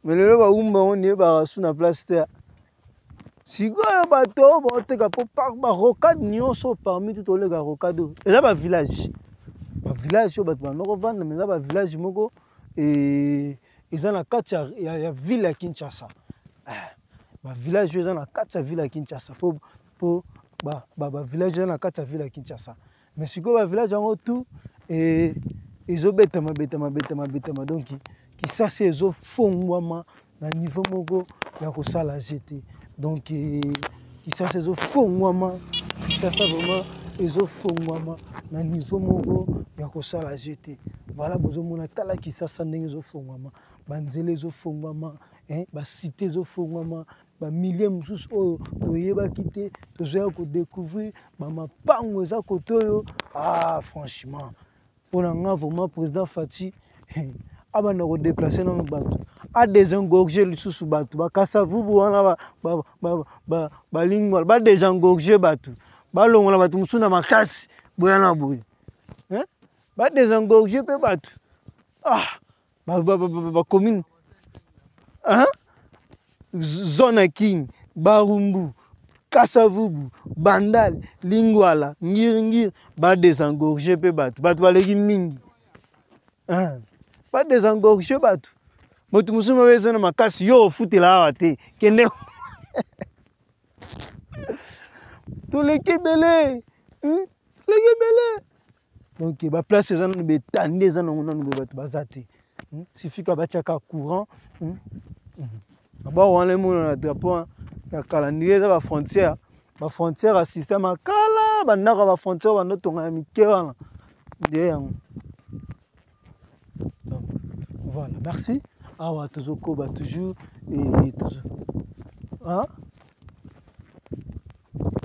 mais lelo baumbu yango neyebaka su na place te. Sikoyo bato oyo baoteka mpo barocade nyonso parmi tu toleka rocade oyo eza bavillage, bavillage oyo bato banda kovanda, mais eza bavillage moko eza na kati ya ville ya Kinshasa. Bavillage oyo eza na kati ya ville ya Kinshasa, po bavillage eza na kati ya ville ya Kinshasa, mais sikoyo bavillage yango tout ezobetama betama betama betama. Donc Kisasa ezofongwama na niveau moko ya kosala jete. Donc Kisasa ezofongwama, Kisasa vraiment ezofongwama na niveau moko ya kosala jete. Voilà, bozomona tala Kisasa ndenge ezofongwama, banzela ezofongwama, basite ezofongwama, bamilie mosusu oyo toyebaki te tozoya kodécouvrir, bamapango eza kote oyo. Ah, franchement mpona nga vraiment président Fatshi abanda kodéplace nano bato, adésengorge lisusu bato bakasavubu wana, balingwala, badésengorge bato, balongola bato mosusu na makasi boya na boye, badésengorge mpe bato bacommune zone King, Barumbu, Kasavubu, Bandal, Lingwala, Ngiringiri, badésengorge mpe bato, bato baleki mingi, badésengorge bato. Moto mosusu mabe eza na makasi, yo ofutela awa te, kende, toleki ebele, toleki ebele. Donc baplace eza nanu betandi, eza nango nanu boye, bato baza te, sifika batiaka courant bao wana emonana na drapeau ya kala, ndenge eza bafrontière, bafrontière ya système ya kala, bandako ya bafrontière bandotonga ya mike wana nde yango. Donc voilà, merci. Awa tozokoba toujours et tozo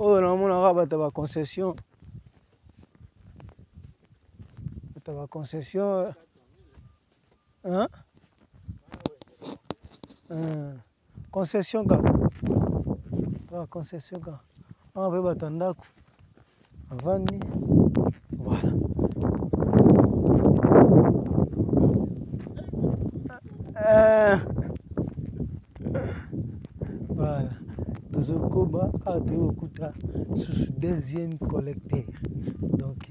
oyo namonaka bato ya baconcession, bato ya baconcession, concession kaka, concession kaka awa mpe bato ya ndako avandi. Voilà, voilà, tozokoba awa toyei kokuta susu deuxième collecteur. Donc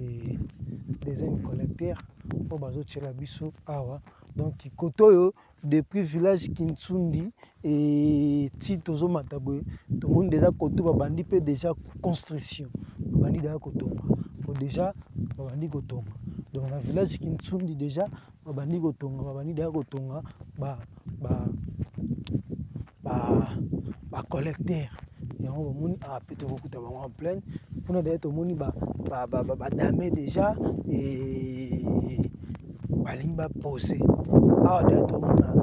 deuxième collecteur. oyo bazotiela biso awa. Donc kote oyo depuis village Kintsundi et ti tozomata boye, tomoni déjà kote babandi mpe déjà construction, babandi déjà kotonga, po déjà babandi kotonga. Donc na village Kintsundi déjà babandi kotonga, babandi déjà kotonga ba collecteur. Yango bomoni awa mpe tokokuta bango en pleine mpona d'ailleurs tomoni badame déjà et balingi bapose awa. D'ailleurs tomona,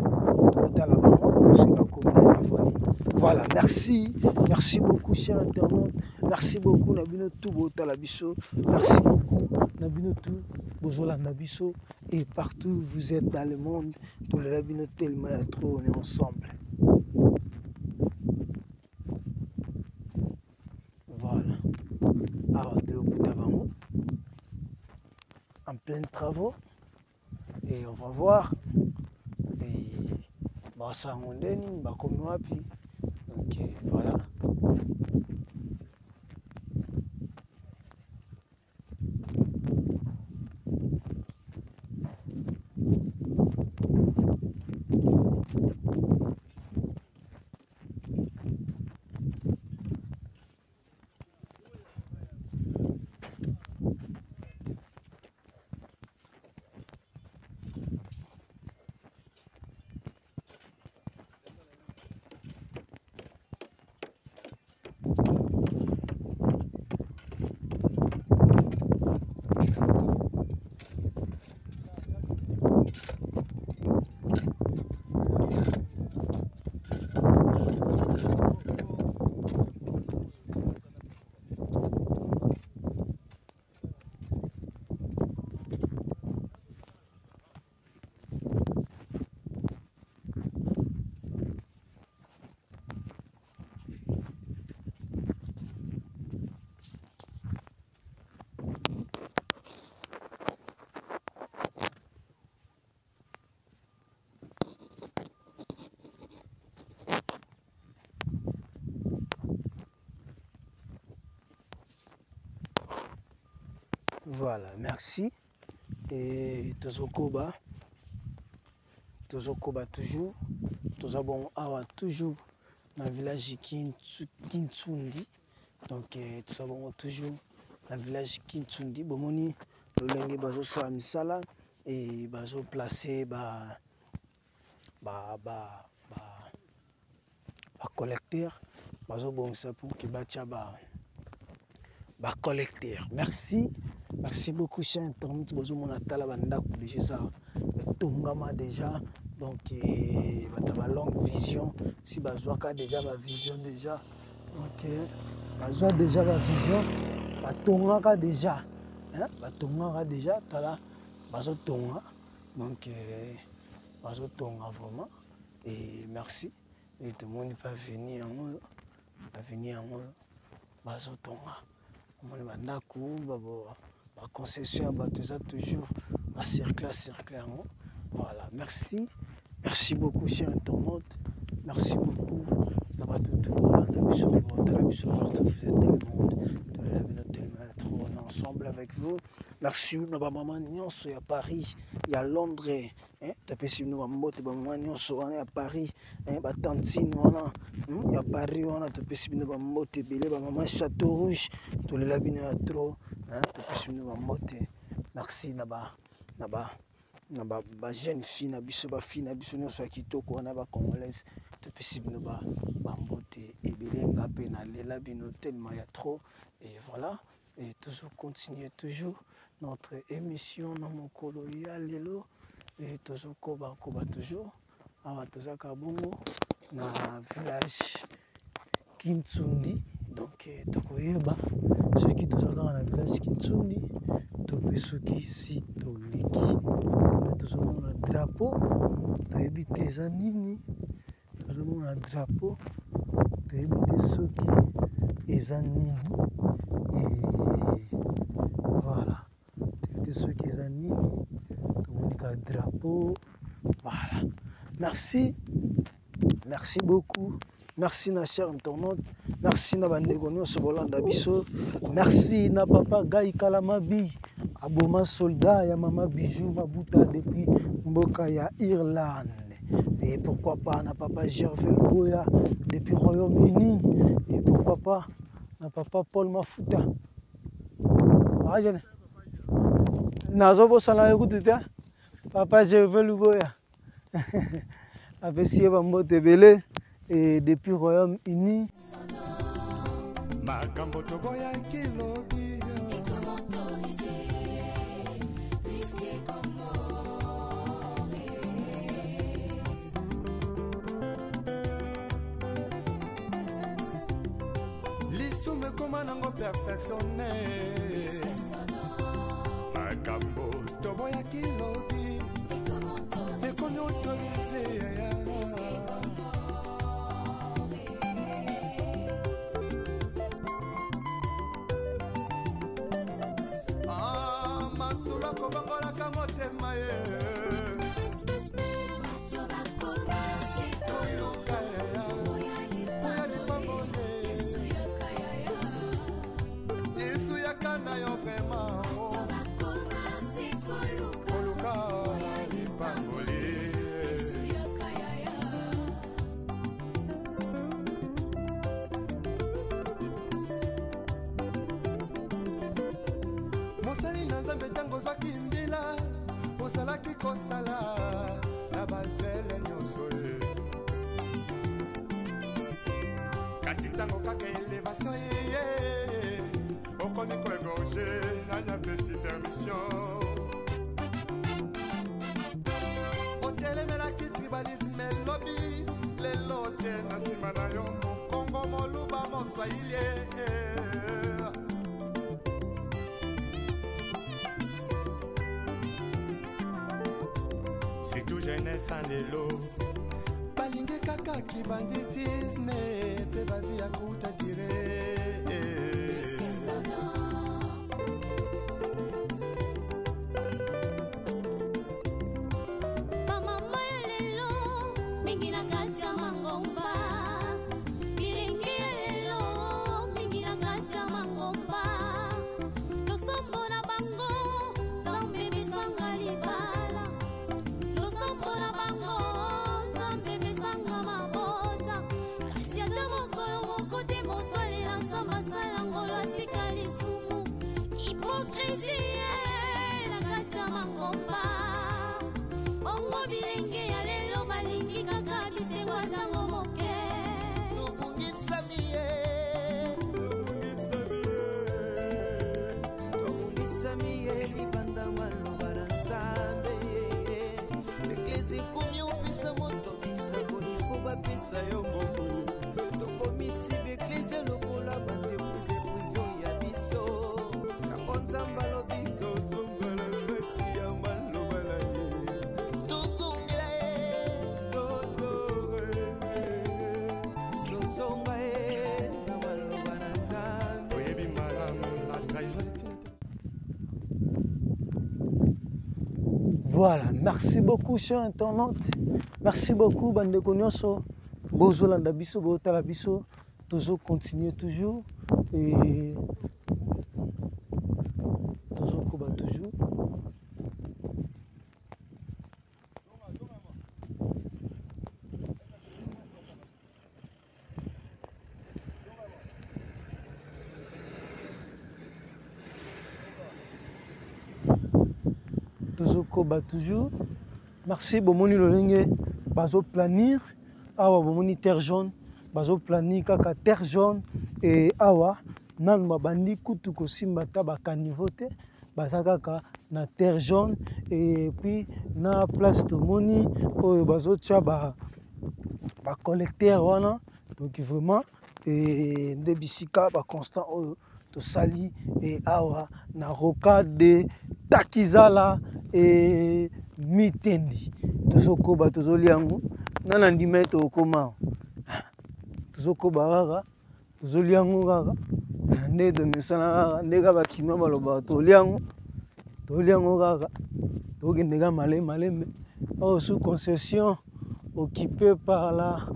tokotala bango soki bakomi na niveau nini. Voilà, merci, merci beaucoup, cher internaute, merci beaucoup na bino tout botala biso, merci beaucoup na bino tout bozolanda biso et partout où vous êtes dans le monde. Tolela bino tellement ya trop, on est ensemble. Voilà, awa toyokuta bango en plein travaux et on va voir et basala yango nde nini, bakomi wapi. Donc voilà. Voilà, merci. Et tozokoba, tozokoba toujours, toza bongo awa toujours na village Kintsundi. Donc toza bongo toujours na village Kintsundi. Bomoni lolenge bazosala misala et bazoplace ba collecteur, bazobongisa pour que batia ba collecteur. Merci, merci beaucoup, cher internaute. Bozomona, tala bandako déjà eza etongama déjà. Donc bato ba longue vision si bazwaka déjà ba vision déjà. Donc bazwa déjà ba vision, batongaka déjà, hein, batongaka déjà. Tala bazotonga, donc bazotonga vraiment. Et merci. Et tomoni pa avenue yango oyo, avenue yango oyo bazotonga. Omoni bandako, baconcession ya bato eza toujours bacercle, cercle yango. Voilà, merci, merci beaucoup, cher internaute, merci beaucoup na bato tout bolanda biso mpe botala biso partout vous êtes dans le monde. Tolela bino tellement trop, on est ensemble avec vous. Merci na bamama nyonso ya Paris, ya Londres, hein, topesi bino bambote, bamama nyonso wana ya Paris, hein, batantine wana, ya Paris wana, topesi bino bambote ebele. Bamama Château Rouge, tolela bino ya trop, hein, topesi bino bambote. Merci na ba na ba na ba, ba jeune fille na biso, ba fille na biso nyonso ya kitoko wana, ba congolaise, topesi bino ba bambote ebele. Nga mpe nalela bino tellement ya trop. Et voilà, et toujours continuer toujours notre émission na mokolo ya lelo. Et tozokoba koba toujours awa, tozaka bongo na village Kintsundi. Donc tokoyeba soki toza kaka na village Kintsundi to mpe soki si toleki. Nde tozomona drapeau, toyebi te eza nini. Tozomona drapeau, toyebi te soki eza nini. Et voilà, toyebi te soki eza nini, tomoni kaka drapeau. Voilà, merci, merci beaucoup. Merci na cher internaute, merci na bandeko nyonso bolanda biso, merci na papa Guy Kalamabi, aboma soldat ya mama Bijou Mabuta depuis mboka ya Irlande. Et pourquoi pas na papa Gervais Luboya depuis Royaume-Uni. Et pourquoi pas na papa Paul Mafuta. Ah, je nazobosana yo kutu te papa Gervais Luboya. Apesi ye bambote ebele et depuis Royaume-Uni. Makambo toboyaki lobi lisumu ekoma nango perfectionne makambo toboyaki lobi ekomi autorise. Ah, masolo akobongolaka motema ye koluka ya lipamboli. Yesu yaka na yo vraiment koluka lipamboli. Mosali na Nzambe, ntango ozwaki mbila, ozalaki kosala na bazele nyonso ye, kasi ntango kaka elevation eye, okomi koegorge. Nani apesi permission? Otelemelaki tribalisme elobi, lelo otie na nsima na yo mokongo, moluba, moswahili. Surtout jeunesse ya lelo balingi kaka kibanditisme mpe bavi ya kuta dire. Bamama ya lelo mingi na kati ya mangomba, bilenge ya lelo mingi na kati ya mangomba, losambo na bango Nzambe besanga libala, losambo na bango Nzambe besanga mabota, kasi ata mokolo moko te moto alela Nzambe asala ngolo atika lisumu. Hypocrisie na kati ya mangomba. Bongo bilenge ya lelo balingi kaka bisengo ntango moke. Tobungisami ye, tobungisami ye libanda maloba na Nzambe. Eklesi ekomi opesa moto bisakoli fo bapesa yo mbongo. Tokomisi baeklese lokola baentreprise privé ya biso. Yango Nzambe alobi tozongela kati ya maloba na ye, tozongela ye, tozonga ye na maloba na Nzambe. Oyebi malamu la trahison est une Voilà, merci beaucoup, chers internautes. Merci beaucoup, bandeko nyonso. Bozolanda biso, botala biso, toujours continuer toujours et toujours koba toujours. Tozokoba toujours. Merci. Bomoni lolenge bazoplanir awa, bomoni terre jaune, bazoplanir kaka terre jaune. E awa nanu babandi kutu kosimba ata bacaniveau te, baza kaka na terre jaune. Et puis na place tomoni oyo bazotia bacollecteur wana. Donc vraiment e, nde bisika baconstant oyo tosali e awa na rocade de Takizala e Mitendi. Tozokoba, tozolia yango nga na ndima ete okoma, tozokoba kaka, tozolia yango kaka nde tomesana, kaka nde kaka bakinois balobaka, tolia yango, tolia yango kaka, tokende kaka malembe malembe. Oyo sous concession occupée par la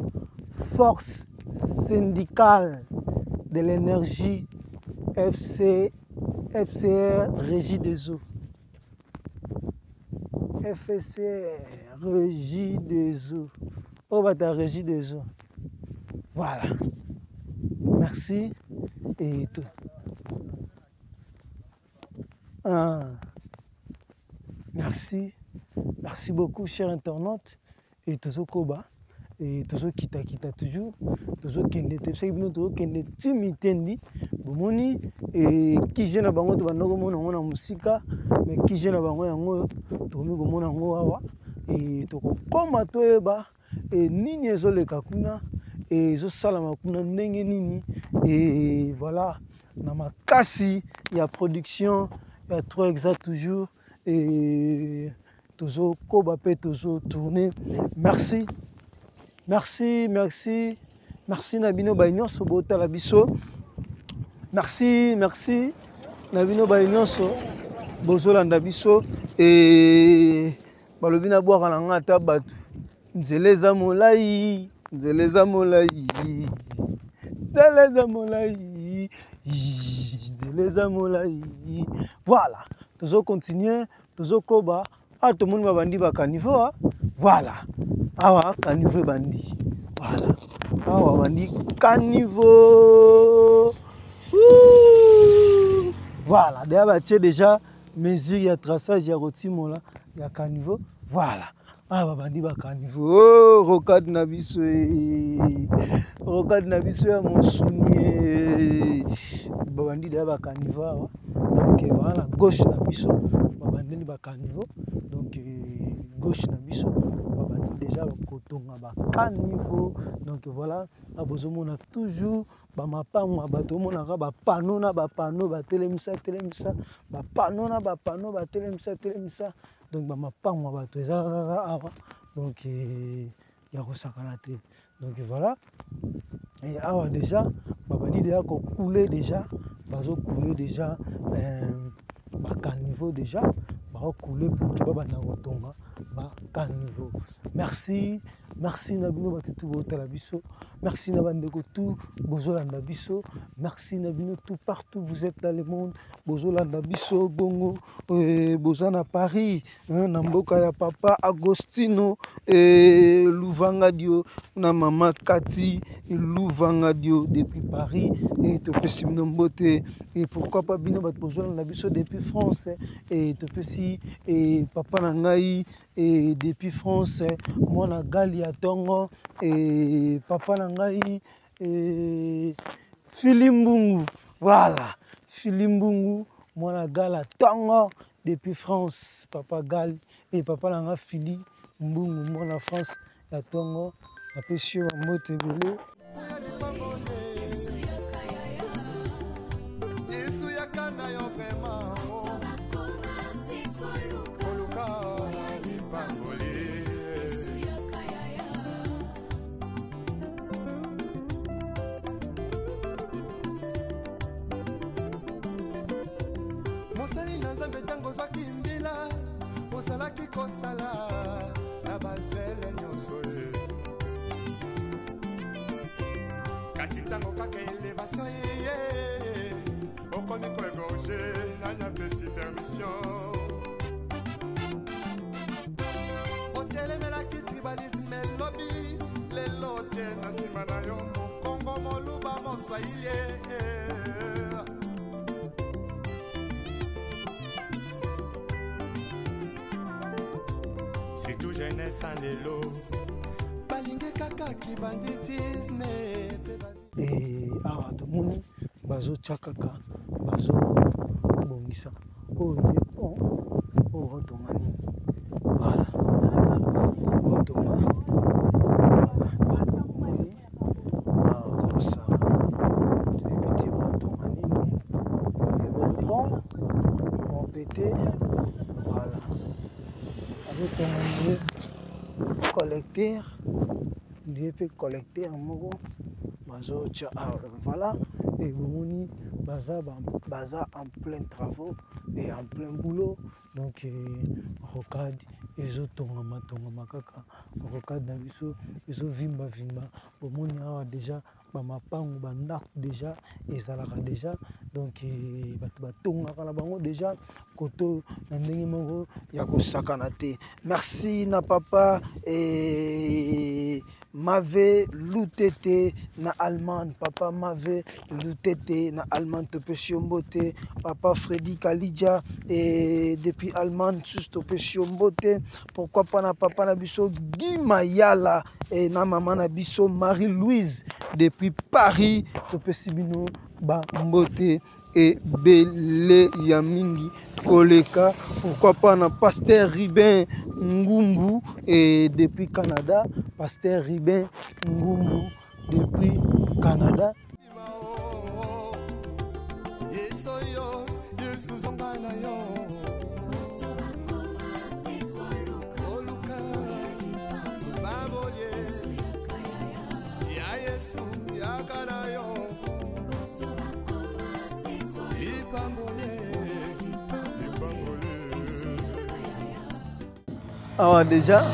force. syndicale de l'énergie FC, FCR Régie des eaux. FCR Régie des eaux. Oyo bato ya Régie des eaux. Voilà. Merci et tout. Ah. Merci. Merci beaucoup, chers internautes. Et tozokoba. Et tozokitakita toujours. Tozokende te. Soki bino tozokende ti mitendi. Bomoni et kije na bango tobanda komona yango na mosika. Mais kije na bango yango tokomi komona yango awa. Et tokokoma toyeba et nini ezoleka kuna et ezosalama kuna ndenge nini. Et voilà, na makasi ya production ya 3 exa toujours et tozokoba mpe tozotourne. Merci, merci, merci, merci na bino baye nyonso botala biso. Merci, merci na bino baye nyonso bozolanda biso. Et balobi na bwaka na nga ata bato, nzela eza molai, nzela eza molai, nzela eza molai, nzela eza molai. Voilà, tozo continuer, tozokoba. Awa tomoni babandi ba caniveau, ah. Voilà, awa caniveau ebandi. Voilà, awa bandi caniveau. Ouh. Voilà, d'ailleurs batie déjà mesure ya traçage ya kotimola ya caniveau. Voilà, awa babandi ba caniveau. Oh, rocade na biso, eh. Rocade na biso ya mosuni, eh. Babandi déjà ba caniveau awa. Donc ba na gauche na biso babandeli ba caniveau. Donc gauche na biso babandi déjà kotonga ba caniveau. Donc voilà, ba bozomona toujours ba mapango ya bato, omonaka ba panneau na ba panneau batelemisa, telemisa, ba panneau na ba panneau batelemisa, telemisa. Donc ba mapango ya bato eza kaka awa. Donc ya kosakana te. Donc voilà, et awa déjà babandi déjà kokule, déjà bazokule déjà ba caniveau, déjà bakokule pour que babanda kotonga ba caniveau. Merci, merci na bino bato tu botala biso. Merci na bandeko tu bozolanda biso. Merci na bino tout partout vous êtes dans le monde bozolanda biso. Bongo boza na Paris, hein, na mboka ya papa Agostino Louvangadio na mama Kati Louvangadio depuis Paris. Et topesi bino mbote. Et pourquoi pas bino bato bozolanda biso depuis France. Et topesi et papa na ngai et depuis France, mwana Gali ya tongo et papa na ngai et Filimbungu. Voilà, Filimbungu mwana Gali ya tongo depuis France, papa Gali et papa na nga Fili Mbungu mwana France ya tongo. Napesi yo mbote ebele. Yesu yaka na yo vraiment. Koluka lipamboli. Mosali na Nzambe, ntango ozwaki mbila, ozalaki kosala na bazele nyonso ye. Kasi ntango kaka elevation ye, okomi koegorge, nani apesi permission? Otelemelaki tribalisme elobi, lelo otie na nsima na yo mokongo, moluba, moswahili. Surtout jeunesse ya lelo balingi kaka kibanditisme pe E awa tomoni bazotia kaka, bazobongisa oyo nde pont oyo baotonga nini. Voilà, baotonga. Voilà, omoni awa bazosala, toyebi te baotonga nini. Ebo pont mompete. Voilà, azotonga nde collecteur, nde mpe collecteur moko bazotia awa. Voilà, et bomoni baza en plein travaux et en plein boulot. Donc rocade ezotongama tongama kaka, rocade na biso ezovimbavimba. Bomoni awa déjà Bamapangu, bandako déjà ezalaka déjà. Donc eh, bato batongaka na bango déjà koto na ndenge moko ya kosakana te. Merci na papa eh, Mave Lutete na Allemagne, papa Mave Lutete na Allemagne, topesi yo mbote. Papa Freddy Kalidja et depuis Allemagne susu topesi yo mbote. Pourquoi pas na papa na biso Guy Mayala et na mama na biso Marie-Louise depuis Paris, topesi bino ba mbote ebele ya mingi koleka. Pourquoi pas na pasteur Ribin Ngumbu et depuis Canada, pasteur Ribin Ngumbu depuis Canada. Awa déjà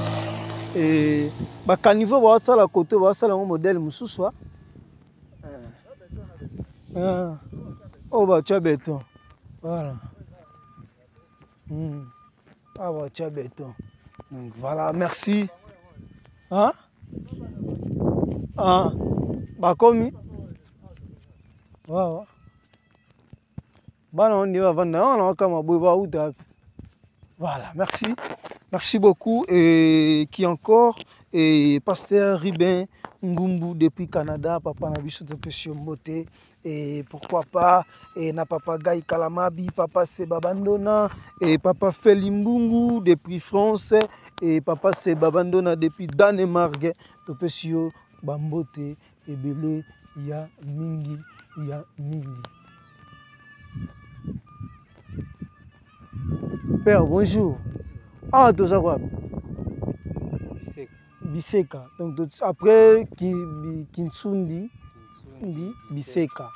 eh, bakaniveau baosala kote, baosala yango modèle mosusu ah. Eh. Oyo batya beton, voilà. Awa batya beton, donc voilà, merci. Hein? Ah, bakomi wawa bana oyo nde bavanda wana bakama boye bauta wapi? Voilà, merci, merci beaucoup. Et qui encore? Et pasteur Ribin Ngumbu depuis Canada, papa na biso topesi yo mbote. Et pourquoi pas et na papa Guy Kalamabi, papa Seba Bandona et papa Feli Mbungu depuis France et papa Seba Bandona depuis Danemark, topesi yo bambote ebele ya mingi ya mingi. Père, bonjour. Ah, toza wapi? Biseka. Biseka. Donc après Kinsundi, ndi Biseka.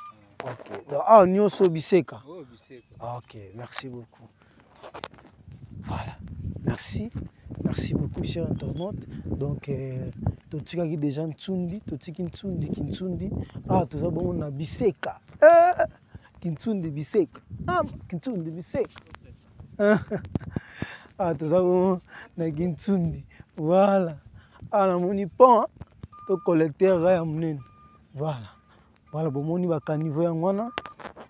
Ok. Donc ah nyonso Biseka. Oh, Biseka. Ok, merci beaucoup. Voilà. Merci. Merci beaucoup, chers internautes. Donc, totikaki déjà Ntsundi, totiki Ntsundi, Kintsundi. Ah, toza bongo na Biseka. Eh, Kintsundi Biseka. Ah, Kintsundi Biseka. Ah, toza bongo na Kintsundi. Voilà. Ah, namoni pont, to collecteur ya monene. Voilà. Voilà, bomoni ba caniveau yango wana,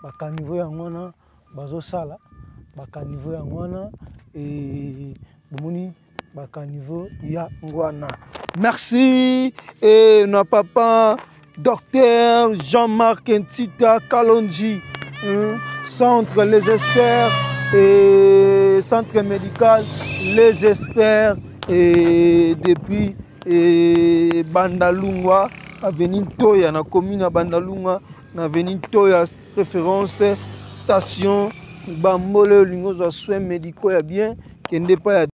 ba caniveau yango wana bazosala, ba caniveau yango wana et bomoni ba caniveau ya ngwana. Merci et na papa docteur Jean-Marc Ntita Kalonji, hein, centre Les Experts et centre médical Les Experts et depuis et Bandalungwa, avenue Ntoya, na commune ya Bandalungwa, na avenue Ntoya, référence station Bambole, olingo za soins médicaux ya bien, kende pa ya